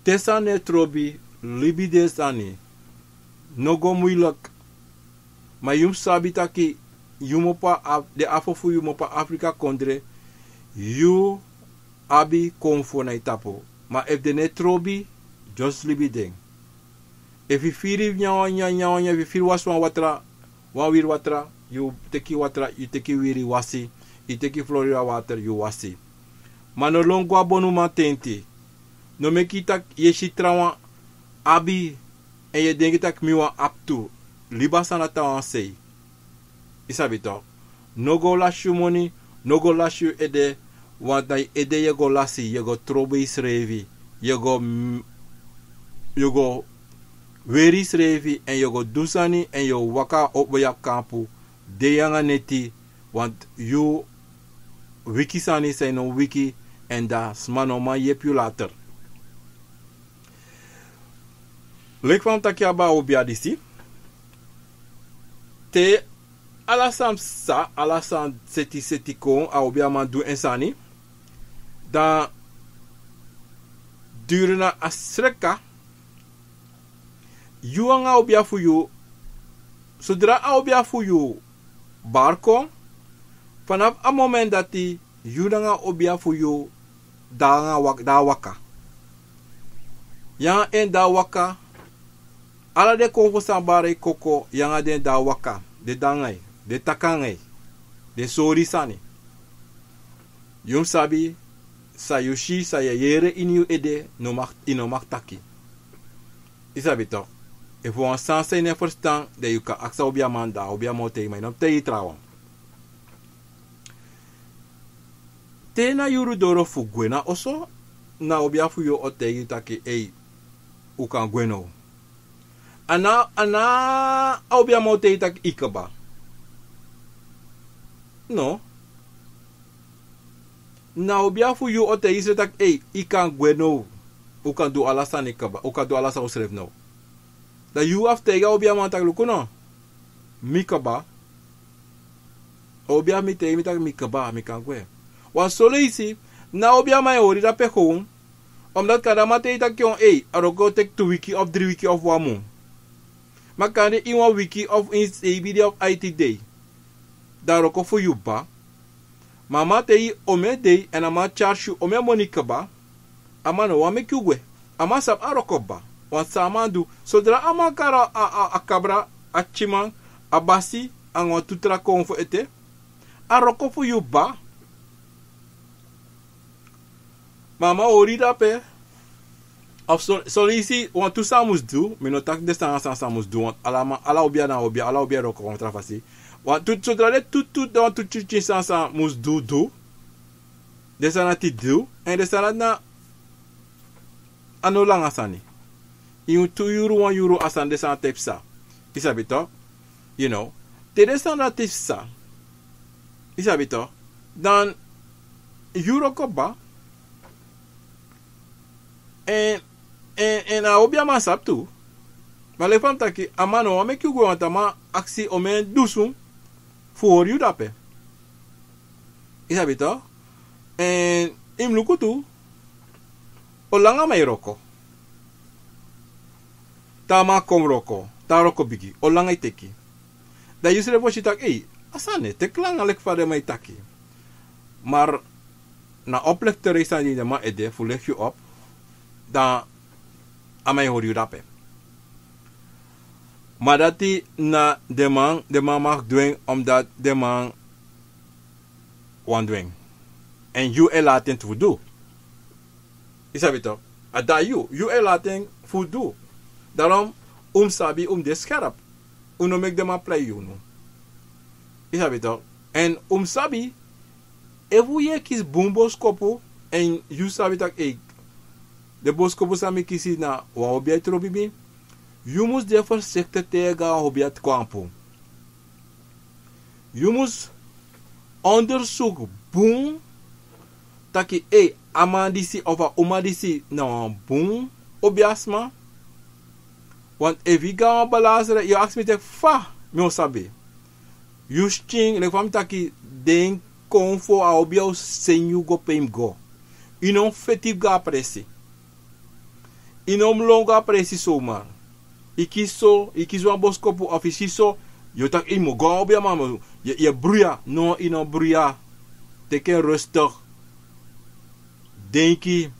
te sani no e trobi, libi de sani, no go muilek. Ma yu mus sabi taki yu mu opo a, den afo fu yu mu opo a Afrika kondre, yu abi konfo na yu tapu. Ma efu den no e trobi, just libi den. Efu yu firi nyanwan nyanwan nyanwan, efu yu firi wasi wan watra, wan wiri watra, yu teki watra, yu teki wiri wasi, yu teki Florida water, yu wasi. Ma no lon go a bonuman tenti. No meki taki yu e si trawan abi, èn yu e denki taki mi wani abi tu. Libi a sani dati na wan sei. Yu sabi toch. No go lasi yu moni, no go lasi yu ede, want na yu ede yu e go lasi, yu e go trobi yusrefi, yu e go, mm, yu e go weri yusrefi, èn yu e go du sani, èn yu o waka opo yu a kampu, dei anga neti, want yu wiki sani san yu no wiki, èn dan sma no man yepi yu later. Leki fa mi taki abi a obia disi. Te ala san psa, ala san seti seti kon, a obiaman du en sani. Dan durna a sreka, yu anga a obia fu yu, sodra a obia fu yu bari kon, fanafu a moment dati yu nanga a obia fu yu de anga wak-, de a waka. Yu anga en de a waka, ala den konfo san bari yu koko, yu anga den de a waka, den de anga yu, den taki anga yu, den sori yu sani. Yu mus sabi san yu si, san yu e yere ini yu ede, no mag, yu no mag taki. Yu sabi toch. Efu wan sani san yu no e ferstan, dan yu kan aksi a obiaman, dan a obiaman o taigi, ma yu no mus taigi trawan. Te na yuru doro fu gwe na oso, na a obia fu yu o taigi yu taki, ei, un kan gwe now. A no, a no a obiaman o taigi yu taki yu kaba. No. Na obia fu yu o taigi srefi taki: "Ei, yu kan gwe now. U kan du ala sani kaba, u kan du ala sani usrefi now." Dan yu abi fu taigi a obiaman taki: "Luku no, mi kaba." A obia fu mi taigi mi taki mi kaba, mi kan gwe. Wan son leisi, na obiaman e hori drape kon. Omdat kande a man taigi taki: "Ei, a wroko o teki tu wiki of dri wiki of wan mun." Ma kande ini wan wiki of ini seibin dei of aiti dei, dan a wroko fu yu kaba. Ma a man taigi yu omeni dei èn a man tyarsi yu omeni moni kaba, a man no wani meki yu gwe. A man sabi a wroko kaba. Want san a man du, sodra a man kari a, a, a kabra, a tyiman, a basi, anga wantu tra kon fu ete, a wroko fu yu kaba. Ma a man hori drape. Of son, son leisi wantu sani mus du, mi no taki den sani san san mus du, want ala man, ala obia na obia, ala obia e wroko wan tra fasi. Wantu, sodra den tu, tu, wantu tyintyin sani san mus du, du. Den sani dati du, èn den sani dati na, a no langa sani. Ini tu yuru, wan yuru, a sani, den sani dati e psa. Yu sabi toch? You know. Te den sani dati e psa, yu sabi toch, dan yu wroko kaba. Èn, èn, èn a obiaman sabi tu. Ma leki fa mi taki, a man no wani meki yu gwe, want a man aksi omeni dusun fu hori yu drape. Yu sabi toch? Èn yu mus luku tu, o langa a man e wroko. Te a man kon wroko, te a wroko bigi, o langa a e teki. Dan yusrefi o si taki: "Ei, a sani e teki langa leki fa den man e taki." Maar na oplichterij san de ini den man ede fu licht yu op, dan a man e hori yu drape. Ma dati na den man, den man mag du en omdat den man wani du en. Èn yu e lati en fu du. Yu sabi toch? A dati yu, yu e lati en fu du. Daarom un mus sabi, un mus de scherp. Un no meki den man plei unu. Yu sabi toch? Èn un mus sabi, efu yu e kisi bun boskopu, èn yu sabi taki: "Ei, den boskopu san mi kisi na wan obia e trobi mi." Yu mus de voorzichtig te yu e go na wan obia tapu. Yu mus onderzoek bun taki: "Ei, a man disi of a uma disi na wan bun obiasma." Want efu yu go na wan balansre, yu o aksi mi taki: "Fa mi o sabi?" Yu skin, leki fa mi taki, den kon fu a obia o seni yu go pe yu mus go. Yu no mus feti go a presi. Yu no mus lon go a presi zomaar. Yu kisi so, yu kisi wan boskopu of yu si so, yu o taki: "Ei, mi o go na wan obiaman." Yu, yu e bruya. No, yu no bruya. Teki en rustig. Denki.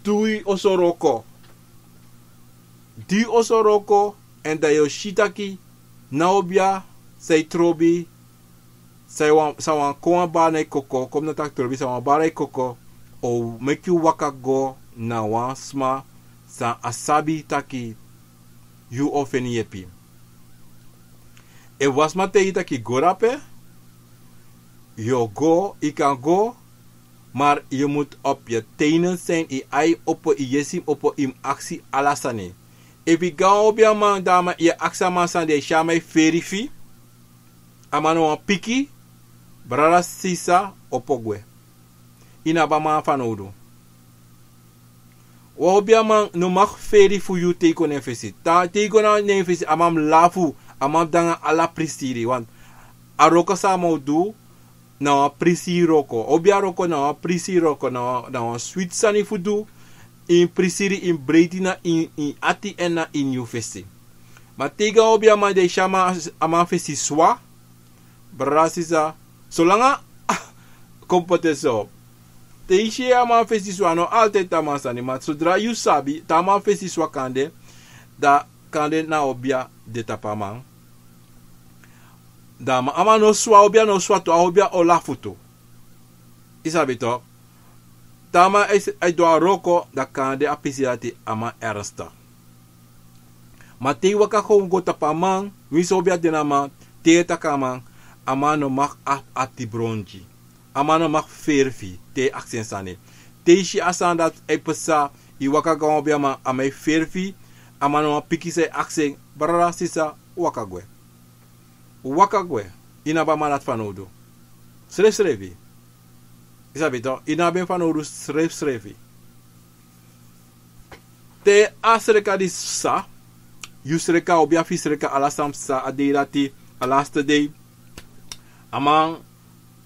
Du yu oso wroko. Du yu oso wroko, èn dan yu o si taki na obia san yu trobi, san yu wani, san wani kon wan bari na yu koko, kon mi no taki trobi, san wani bari na yu koko, o meki yu waka go na wan sma san a sabi taki yu o feni yepi. Efu wan sma taigi yu taki go drape, yu o go, yu kan go, maar yu mus op yu tenen zijn, yu ai opo, yu yesi mus opo, yu mus aksi ala sani. Efu yu go na wan obiaman, dan a man, yu e aksi a man sani, dan yu si a man e feri fu yu, a man no wani piki, brada, sisa, opo gwe. Yu no abi a man fanowdu. Wan obiaman no mag feri fu yu te yu kon na en fesi. Te, te yu kon na en fesi, a man mus lafu, a man mus de nanga ala prisiri. Want a wroko san a man o du, na wan prisiri wroko. Obia wroko na wan prisiri wroko, na wan, na wan switi sani fu du. Yu mus prisiri, yu mus breiti na ini, ini ati èn na ini yu fesi. Ma te yu go na wan obiaman, dan yu si a man, a man fesi swa, brada, sisa, solanga, kon poti en so. Te yu si a man fesi swa, no altijd a man sani, ma sodra yu sabi taki a man fesi swa kande, dan kande na obia de tapu a man. Dan a man, a man no swa, obia no swa tu, a obia o lafu tu. Yu sabi toch? Te a man e, e du a wroko, dan kande a pisi dati a man ernstig. Ma te yu waka kon go tapu a man, winsi obia de na a man, te yu e taki a man, a man no mag abi ati bronti. A man no mag feri fu yu te yu aksi en sani. Te yu si a sani dati e pasa, yu waka go na wan obiaman, a man e feri fu yu, a man no wani piki san yu aksi en, brada, sisa, waka gwe. Waka gwe. Yu no abi a man dati fanowdu. Srefsrefi. Yu sabi tok, yu no abi en fanowdu srefsrefi. Te a sreka disi psa, yu sreka, a obia fu yu sreka, ala san psa a dei dati, a laste dei. A man,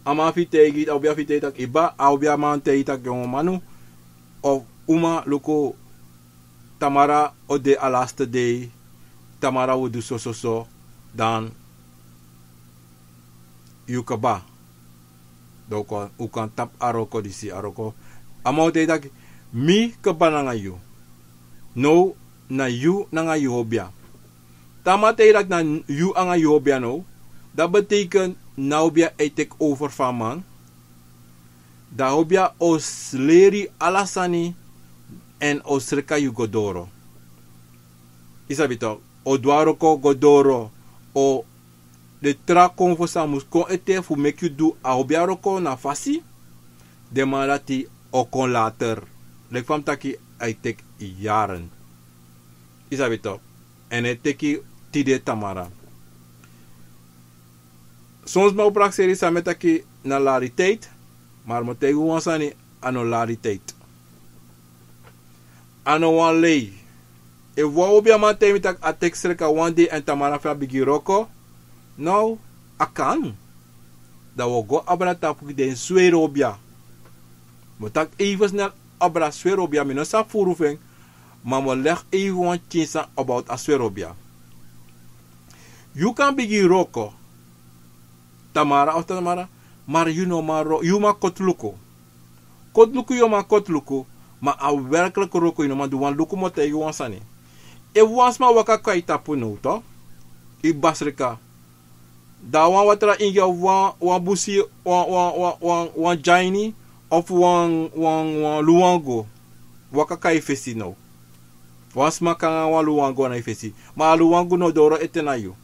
a man fu yu taigi, a obia fu yu taigi taki, yu ba, a obia man taigi taki, yongo manu, of uma, luku, tamara o de a laste dei, tamara wi o du sososo, dan yu kaba. Dan u kan, u kan tapu a wroko disi, a wroko. A man o taigi taki, mi kaba nanga yu. Now, na yu nanga yu obia. Te a man taigi taki na yu nanga yu obia now, dati betekent na obia e teki over fu a man. Dan a obia o s-, leri ala sani èn o sreka yu go doro. Yu sabi tok, o du a wroko go doro, o de tra konfo san mus kon ete fu meki yu du a obia wroko na fasi, den man dati o kon later. Leki fa mi taki, a e teki yaren. Yu sabi tok, èn a e teki tide tamara. Son sma o prakseri san mi e taki na lari tijd, maar mi o taigi un wan sani, a no lari tijd. A no wan lei. Efu wan obiaman taigi mi taki a teki sreka wan dei èn tamara fu en a bigin wroko, now, a kan. Dan wi o go abra tapu gi den sweri obia. Mi o taki even snel abra sweri obia, mi no sabi furu fu en, ma mi o leg even wan pikin sani about a sweri obia. Yu kan bigin wroko tamara of tamara, maar yu no man wro-, yu man koti luku. Koti luku yu o man koti luku, ma a werkelijk wroko yu no man du. Wan luku, mi o taigi wan sani. Efu wan sma waka kon na yu tapu now tok, yu kba sreka, dan wan watra ingi of wan, wan busi, wan, wan, wan, wan, wan dyaini, of wan, wan, wan luwangu waka kon na yu fesi now. Wan sma kon nanga wan luwangu na yu fesi, ma a luwangu no doro ete na yu.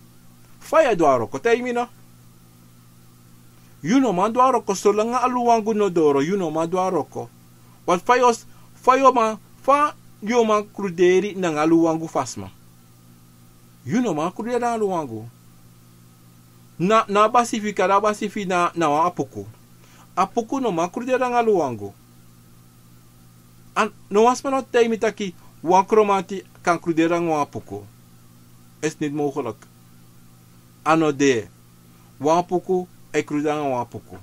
Fa yu e du a wroko, taigi mi no? Yu no man du a wroko, solanga a luwangu no doro, yu no man du a wroko. Want fa yu o s-, fa yu o man, fa yu o man kruderi nanga luwangu fu a sma? Yu no man kruderi nanga luwangu. Na, na a basifi, kari a basifi na, na wan apuku. Apuku no man kruderi nanga luwangu. A no wan sma no taigi mi taki wan kromanti kan kruderi nanga wan apuku. Is niet mogelijk. A no de. Wan apuku e kruderi nanga wan apuku.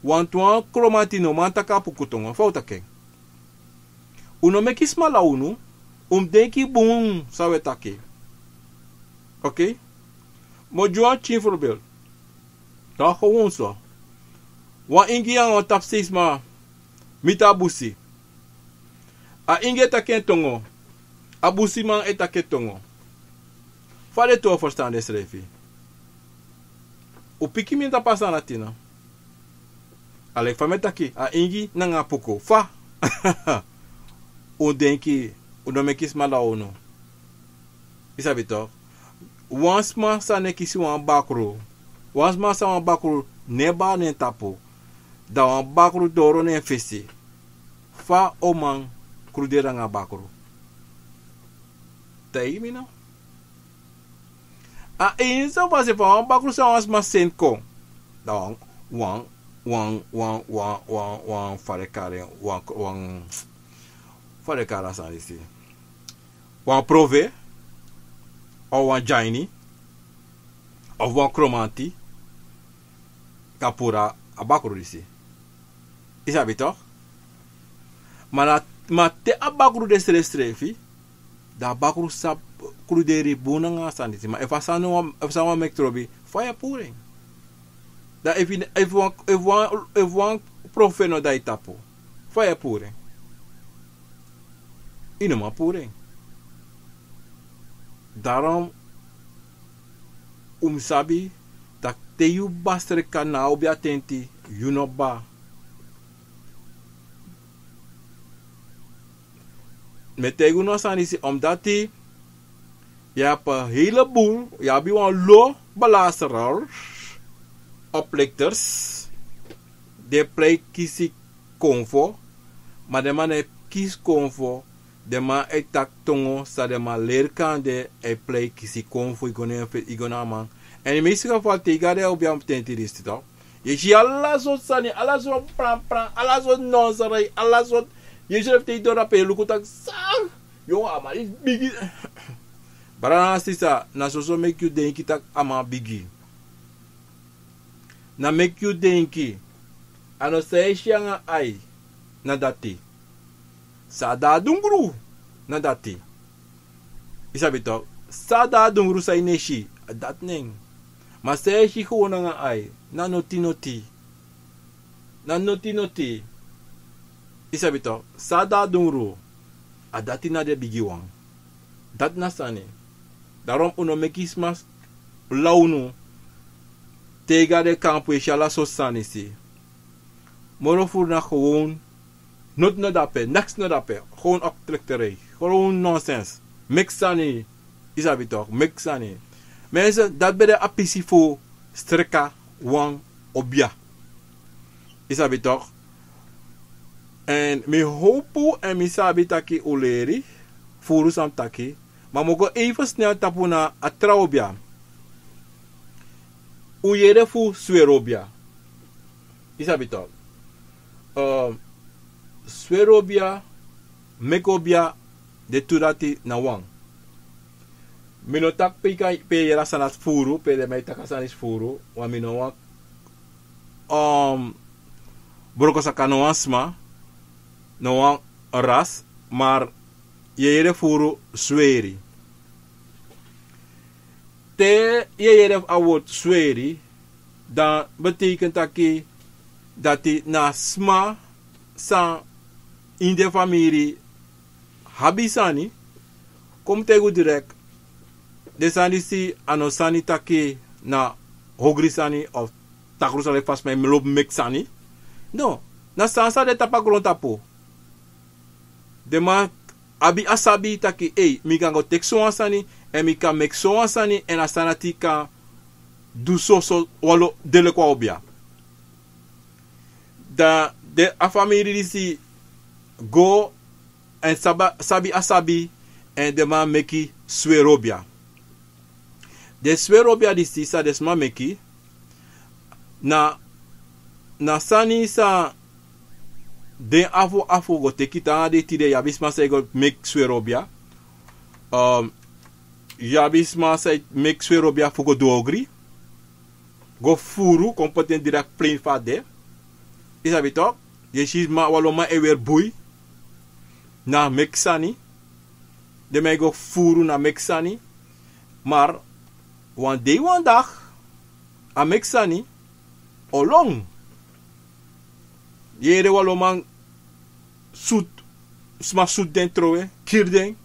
Want wan kromanti no man taki apuku tongo. Fa un taki en? Un no meki sma law unu, un mus denki bun san un e taki. Oké? Mi o gi wan pikin voorbeeld. Dan gewoon so. Wan ingi nanga wan tapusei sma miti a busi. A ingi e taki en tongo. A busiman e taki en tongo. Fa den tu o ferstan densrefi? Un piki mi tapu a sani dati no? A leki fa mi e taki, a ingi nanga apuku. Fa un denki, un no meki sma law unu. Yu sabi tok. Wan sma san e kisi wan bakru. Wan sma san wan bakru no e bari na en tapu. Dan wan bakru doro na en fesi. Fa un man kruderi nanga bakru? Taigi mi no? A ini so fasi fa wan bakru san wan sma seni kon. Dan wan, wan, wan, fa den kari en, wan, wan, fa den kari a sani disi. Wan prove, of wan dyaini, of wan kromanti, kan puru a bakru disi. Yu sabi tok? Ma na, ma te a bakru de srefsrefi, dan a bakru sabi kruderi bun nanga a sani disi. Ma efu a sani no wan, efu san wan meki trobi, fa yu e puru en? Dan efu, efu wan, efu wan, efu wan prove no de na yu tapu, fa yu e puru en? Yu no man puru en. Daarom un mus sabi taki te yu kba sreka na a obiatenti, yu no kba. Mi e taigi unu a sani disi omdati yu abi heleboel, yu abi wan lo belasteraars, oplichters, den e prei kisi konfo, ma den man no e kisi konfo. Den man e taki tongo san den man leri kande, e prei kisi konfo, yu go na, yu go na a man. Èn ini meeste geval te yu go na den obiatenti disi tok, Yu e si ala sortu sani, ala sortu pranpran, ala sortu nonsrei, ala sortu. Yu e si efu te yu doro dape yu luku taki san. Yu a man disi bigi. Brada nanga sisa, na soso meki yu denki taki a man bigi. Na meki yu denki. A no san yu e si nanga ai, na dati. San de a dungru, na dati. Yu sabi tok, san de a dungru san yu no e si, a dati nen. Ma san yu e si gewoon nanga ai, na noti noti. Na noti noti. Yu sabi tok, san de a dungru, a dati na den bigi wan. Dati na sani. Daarom un no meki sma law unu. Te yu go na den kampu yu e si ala sortu sani si. Moro furu na gewoon noti no de ape, neks no de ape. Gewoon optrekterij. Gewoon nonsens. Meki sani. Yu sabi tok, meki sani. Mensen, dati ben de a pisi fu streki wan obia. Yu sabi tok. Èn mi howpu èn mi sabi taki un leri, furu san mi taki. Ma mi o go even snel tapu na a tra obia. Un yere fu sweri obia. Yu sabi tok. Ehm, sweri obia, meki obia, den tu dati na wan. Mi no taki pe yu kan, pe yu yere a sani dati furu, pe den man e taki a sani disi furu, want mi no wan, ehm, broko saka no wan sma, no wan ras, maar yu e yere furu sweri. Te yu e yere a word sweri, dan betekent taki dati na sma san ini den famiri abi sani. Kon mi taigi un direct, den sani disi a no sani taki na ogri sani of takru sani fa sma e lobi meki sani. No, na sani san de tapu a grontapu. Den man abi a sabi taki, ei, mi kan go teki sowan sani, èn mi kan meki sowan sani, èn a sani dati kan du soso wan lo, de leki wan obia. Dan den a famiri disi go èn saba, sabi a sabi, èn den man meki sweri obia. Den sweri obia disi san den sma meki, na, na sani san den afu afu go teki. Te nanga den tide yu abi sma san e go meki sweri obia. Ehm, yu abi sma san e meki sweri obia fu go du ogri. Go furu, kon poti en direct plein fa a de. Yu sabi tok, yu e si sma, wan lo man e weri bui. Na meki sani. Den man e go furu na meki sani. Maar wan dei wan dag, a meki sani o lon. Yu e yere wan lo man sutu, sma sutu den, trowe, kiri den.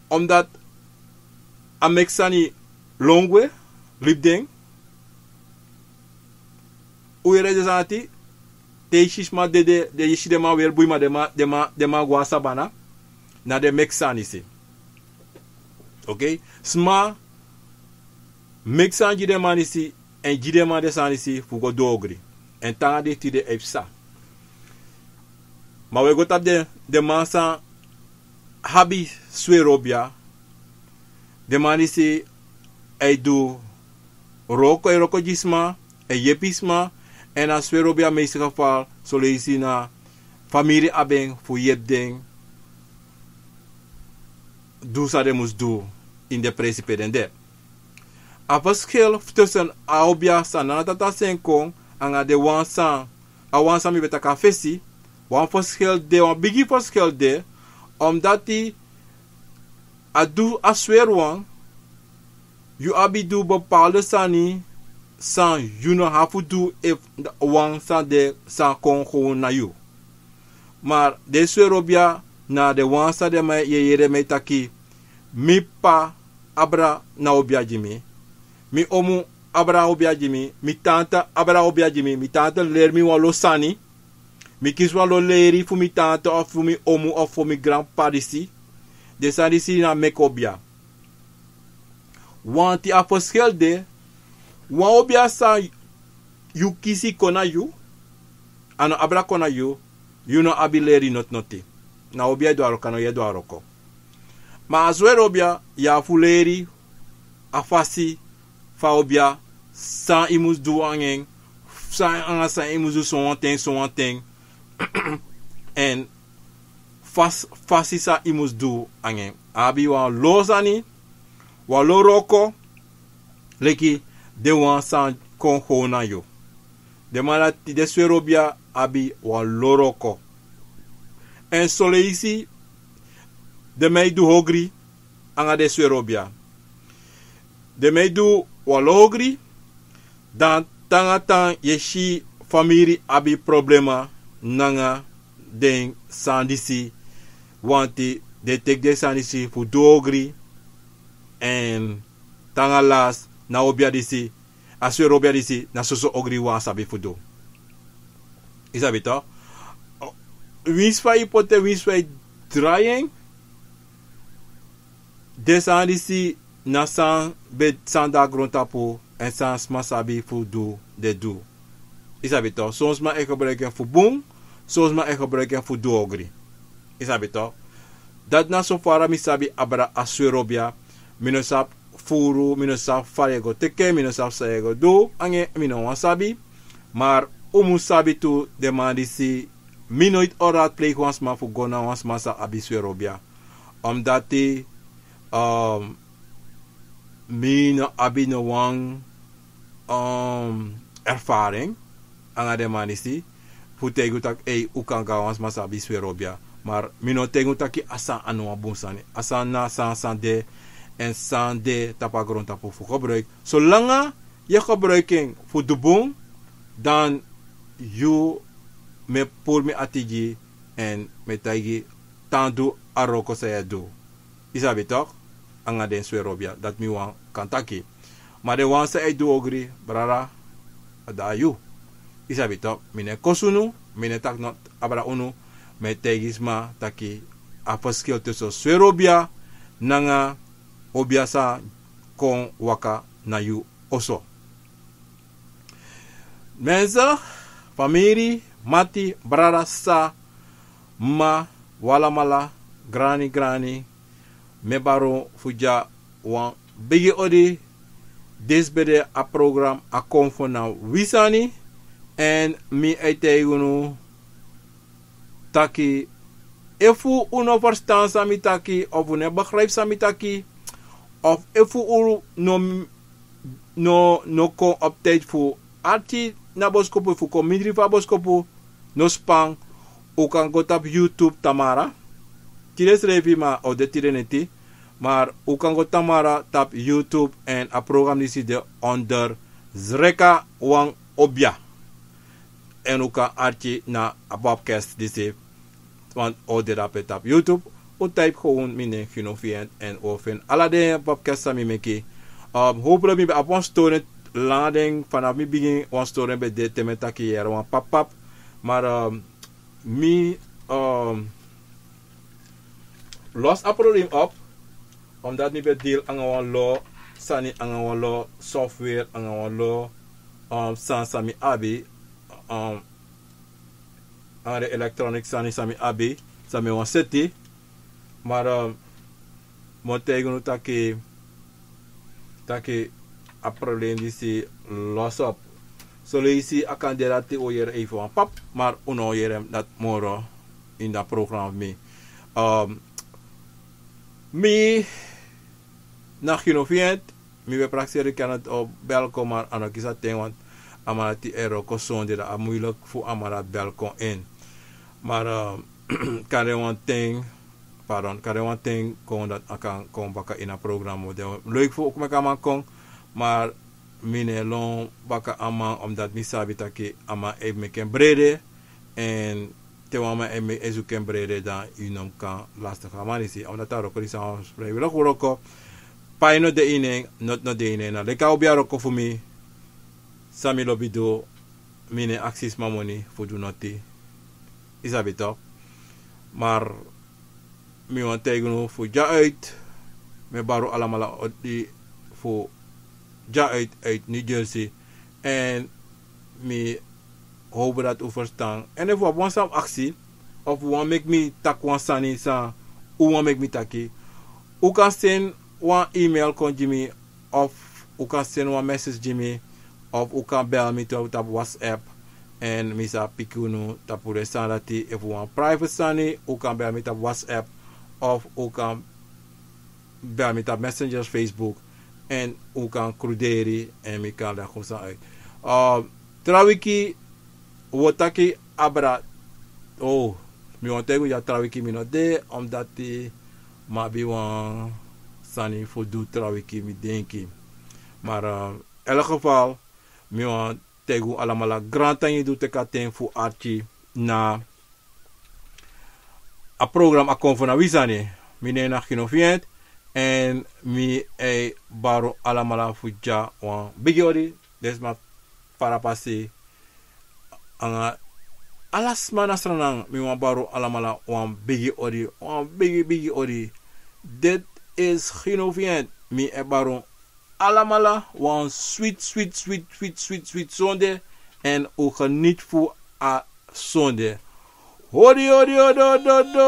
Omdat a meki sani lon gwe, libi den. Un yere den sani dati, te yu si sma dede, den, yu si den man weri bui, ma den man, den man, den man go na sabana, na den meki sani disi. Oké? Sma meki sani gi den man disi, èn gi den man den sani disi fu go du ogri. Èn te nanga den tide e psa. Ma wi e go tapu den, den man san abi sweri obia. Den man disi e du wroko, e wroko gi sma, e yepi sma, èn a sweri obia meeste geval, son leisi na famiri abi en fu yepi den du san den mus du ini den presi pe den de. A verschil tussen a obia san nana tata seni kon, anga den wan san, a wan san mi ben taki a fesi, wan verschil de, wan bigi verschil de, omdat a du a sweri wan, yu abi du bepaalde sani san yu no abi fu du efu wan san de san kon gewoon na yu. Maar den sweri obia na den wan san den man e yere, man e taki, mi p'pa abra na obia gi mi. Mi omu abra obia gi mi. Mi tante abra obia gi mi. Mi tante leri mi wan lo sani. Mi kisi wan lo leri fu mi tante of fu mi omu of fu mi granp'pa disi. Den sani disi na meki obia. Want a verschil de, wan obia san yu kisi kon na yu, a no abra kon na yu, yu no abi leri noti noti. Na obia e du a wroko, a no yu e du a wroko. Ma a sweri obia, yu abi fu leri a fasi fu a obia, san yu mus du anga en, san anga san yu mus du, sowan ten sowan ten. Èn fasi san yu mus du nanga en. A abi wan lo sani, wan lo wroko, leki den wan san kon how na yu. Den man dati, den swerobia abi wan lo wroko. Èn soleisi den man e du ogri anga den swerobia. Den man e du wan lo ogri. Dan te nanga tan yu e si famiri abi problema nanga den sani disi. Wanti den teki den sani disi fu du ogri. Èn te nanga lasi, na obia disi, a swerobia disi, na soso ogri wan sabi fu du. Yu sabi to? Winsi fa yu poti en, winsi fa yu drai en, den sani disi na san ben, san de na grontapu, èn san sma sabi fu du, den du. Yu sabi to? Son sma e gebruiki en fu bun, son sma e gebruiki en fu du ogri. Yu sabi to? Dati na so fara mi sabi abra a swerobia. Mi no sabi furu, mi no sabi fa yu e go teki en, mi no sabi san yu e go du nanga en, mi no wani sabi. Ma un mus sabi tu, den man disi, mi noiti o raadpleeg wan sma fu go na wan sma san abi swerobia. Omdati, um, mi no abi no wan, um, ervaring anga den man disi fu taigi un taki, ei, un kan go na wan sma san abi swerobia. Ma mi no taigi un taki a sani a no wan bun sani. A sani na san, san de, èn san de tapu a grontapu fu gebruiki. Solanga yu e gebruiki en fu du bun, dan yu, mi e puru mi ati gi yu, èn mi e taigi yu, tan du a wroko san yu e du. Yu sabi to? Anga den swerobia, dati mi wani kan taki. Ma den wan san e du ogri, brada, a de na yu. Yu sabi to? Mi no e kosi unu, mi no e taki noiti abra unu, mi e taigi sma taki a ferskil tusun swerobia nanga obia san kon waka na yu oso. Mensen, famiri, mati, brada, sisa, m'ma, un alamala, grani, grani, mi e bari un fu gi wan bigi odi. Disi ben de a program A Kon Fu Na Wi Sani. Èn mi e taigi unu taki, efu un no ferstan san mi taki, of un no e begrijp san mi taki, of efu un no, no, no kon op tijd fu arki na boskopu, fu kon mindri fu a boskopu, no span, un kan go tapu YouTube tamara. Tide srefi, ma a o de tide neti. Ma un kan go tamara tapu YouTube èn a program disi de onder Zreka Wan Obia. Èn un kan arki na a podcast disi. Want a o de dape tapu YouTube. Un type gewoon mi nen Gino Fient èn un o feni ala den podcast san mi meki. Um, hopelijk mi ben abi wan storing langa den, vanaf mi bigin wan storing ben de te mi e taki yere wan pap pap. Maar, um, mi, um, los a probleem op. Omdat mi ben deal anga wan lo sani, anga wan lo software, anga wan lo, um, sani san mi abi, um, anga den electronic sani san mi abi, san mi wani seti. Maar, um, mi o taigi unu taki, taki a probleem disi los op. Soleisi a kan de dati un o yere even wan pap, maar un no o yere dati moro in dat program fu mi. Um, mi na Gino Fient, mi ben prakseri kan a bel kon, maar a no kisi a ten, want a man dati e wroko sonde, dan a moeilijk fu a man dati bel kon in. Maar, um, kande wan ten, pardon, kande wan ten kon dati a kan kon baka in a program. Mi o de leuk fu meki a man kon, maar mi no e lon baka a man, omdat mi sabi taki a man e meki en brede. Èn te wan man e, e zoek en brede, dan yu no kan lastig a man disi. Omdat a wroko disi a wan vrijwillig wroko. Pai no de ini en, noti no de ini en. Na leki a obiya wroko fu mi, san mi lobi du, mi no e aksi sma moni fu du noti. Yu sabi toch. Maar mi wani taigi unu fu dya uit. Mi e bari un alamala odi fu dya uit, uit New Jersey. Èn mi hoop dati un ferstan. Èn efu un abi wan sani fu aksi, of un wani meki mi taki wan sani san un wani meki mi taki, un kan seni wan email kon gi mi, of un kan seni wan message gi mi Of un kan bel mi tapu WhatsApp. En mi sa piki unu tapu den sani dati. Efu wan private sani, un kan bel mi tapu WhatsApp. Of un kan bel mi tapu Messenger, Facebook. En un kan kruderi en mi kan legi un sani uit. Tra wiki, un o taki abra. Oh, mi wani taigi un ya tra wiki mi no de, omdat mi abi wan sani fu du tra wiki mi denki. Maar in elk geval, mi wani taigi un alamala grantangi di un teki a ten fu arki na a program A Kon Fu Na Wi Sani. Mi nen na Gino Fient, en mi e bari un alamala fu dya wan bigi odi, den sma Farapasi, anga ala sma na Sranan, mi wani bari un alamala wan bigi odi, wan bigi, bigi odi. Dit is Gino Fient, mi e bari un alamala wan switi, switi, switi, switi, switi, switi sonde, en un geniet fu a sonde. Odi, odi, odi, odi, odi.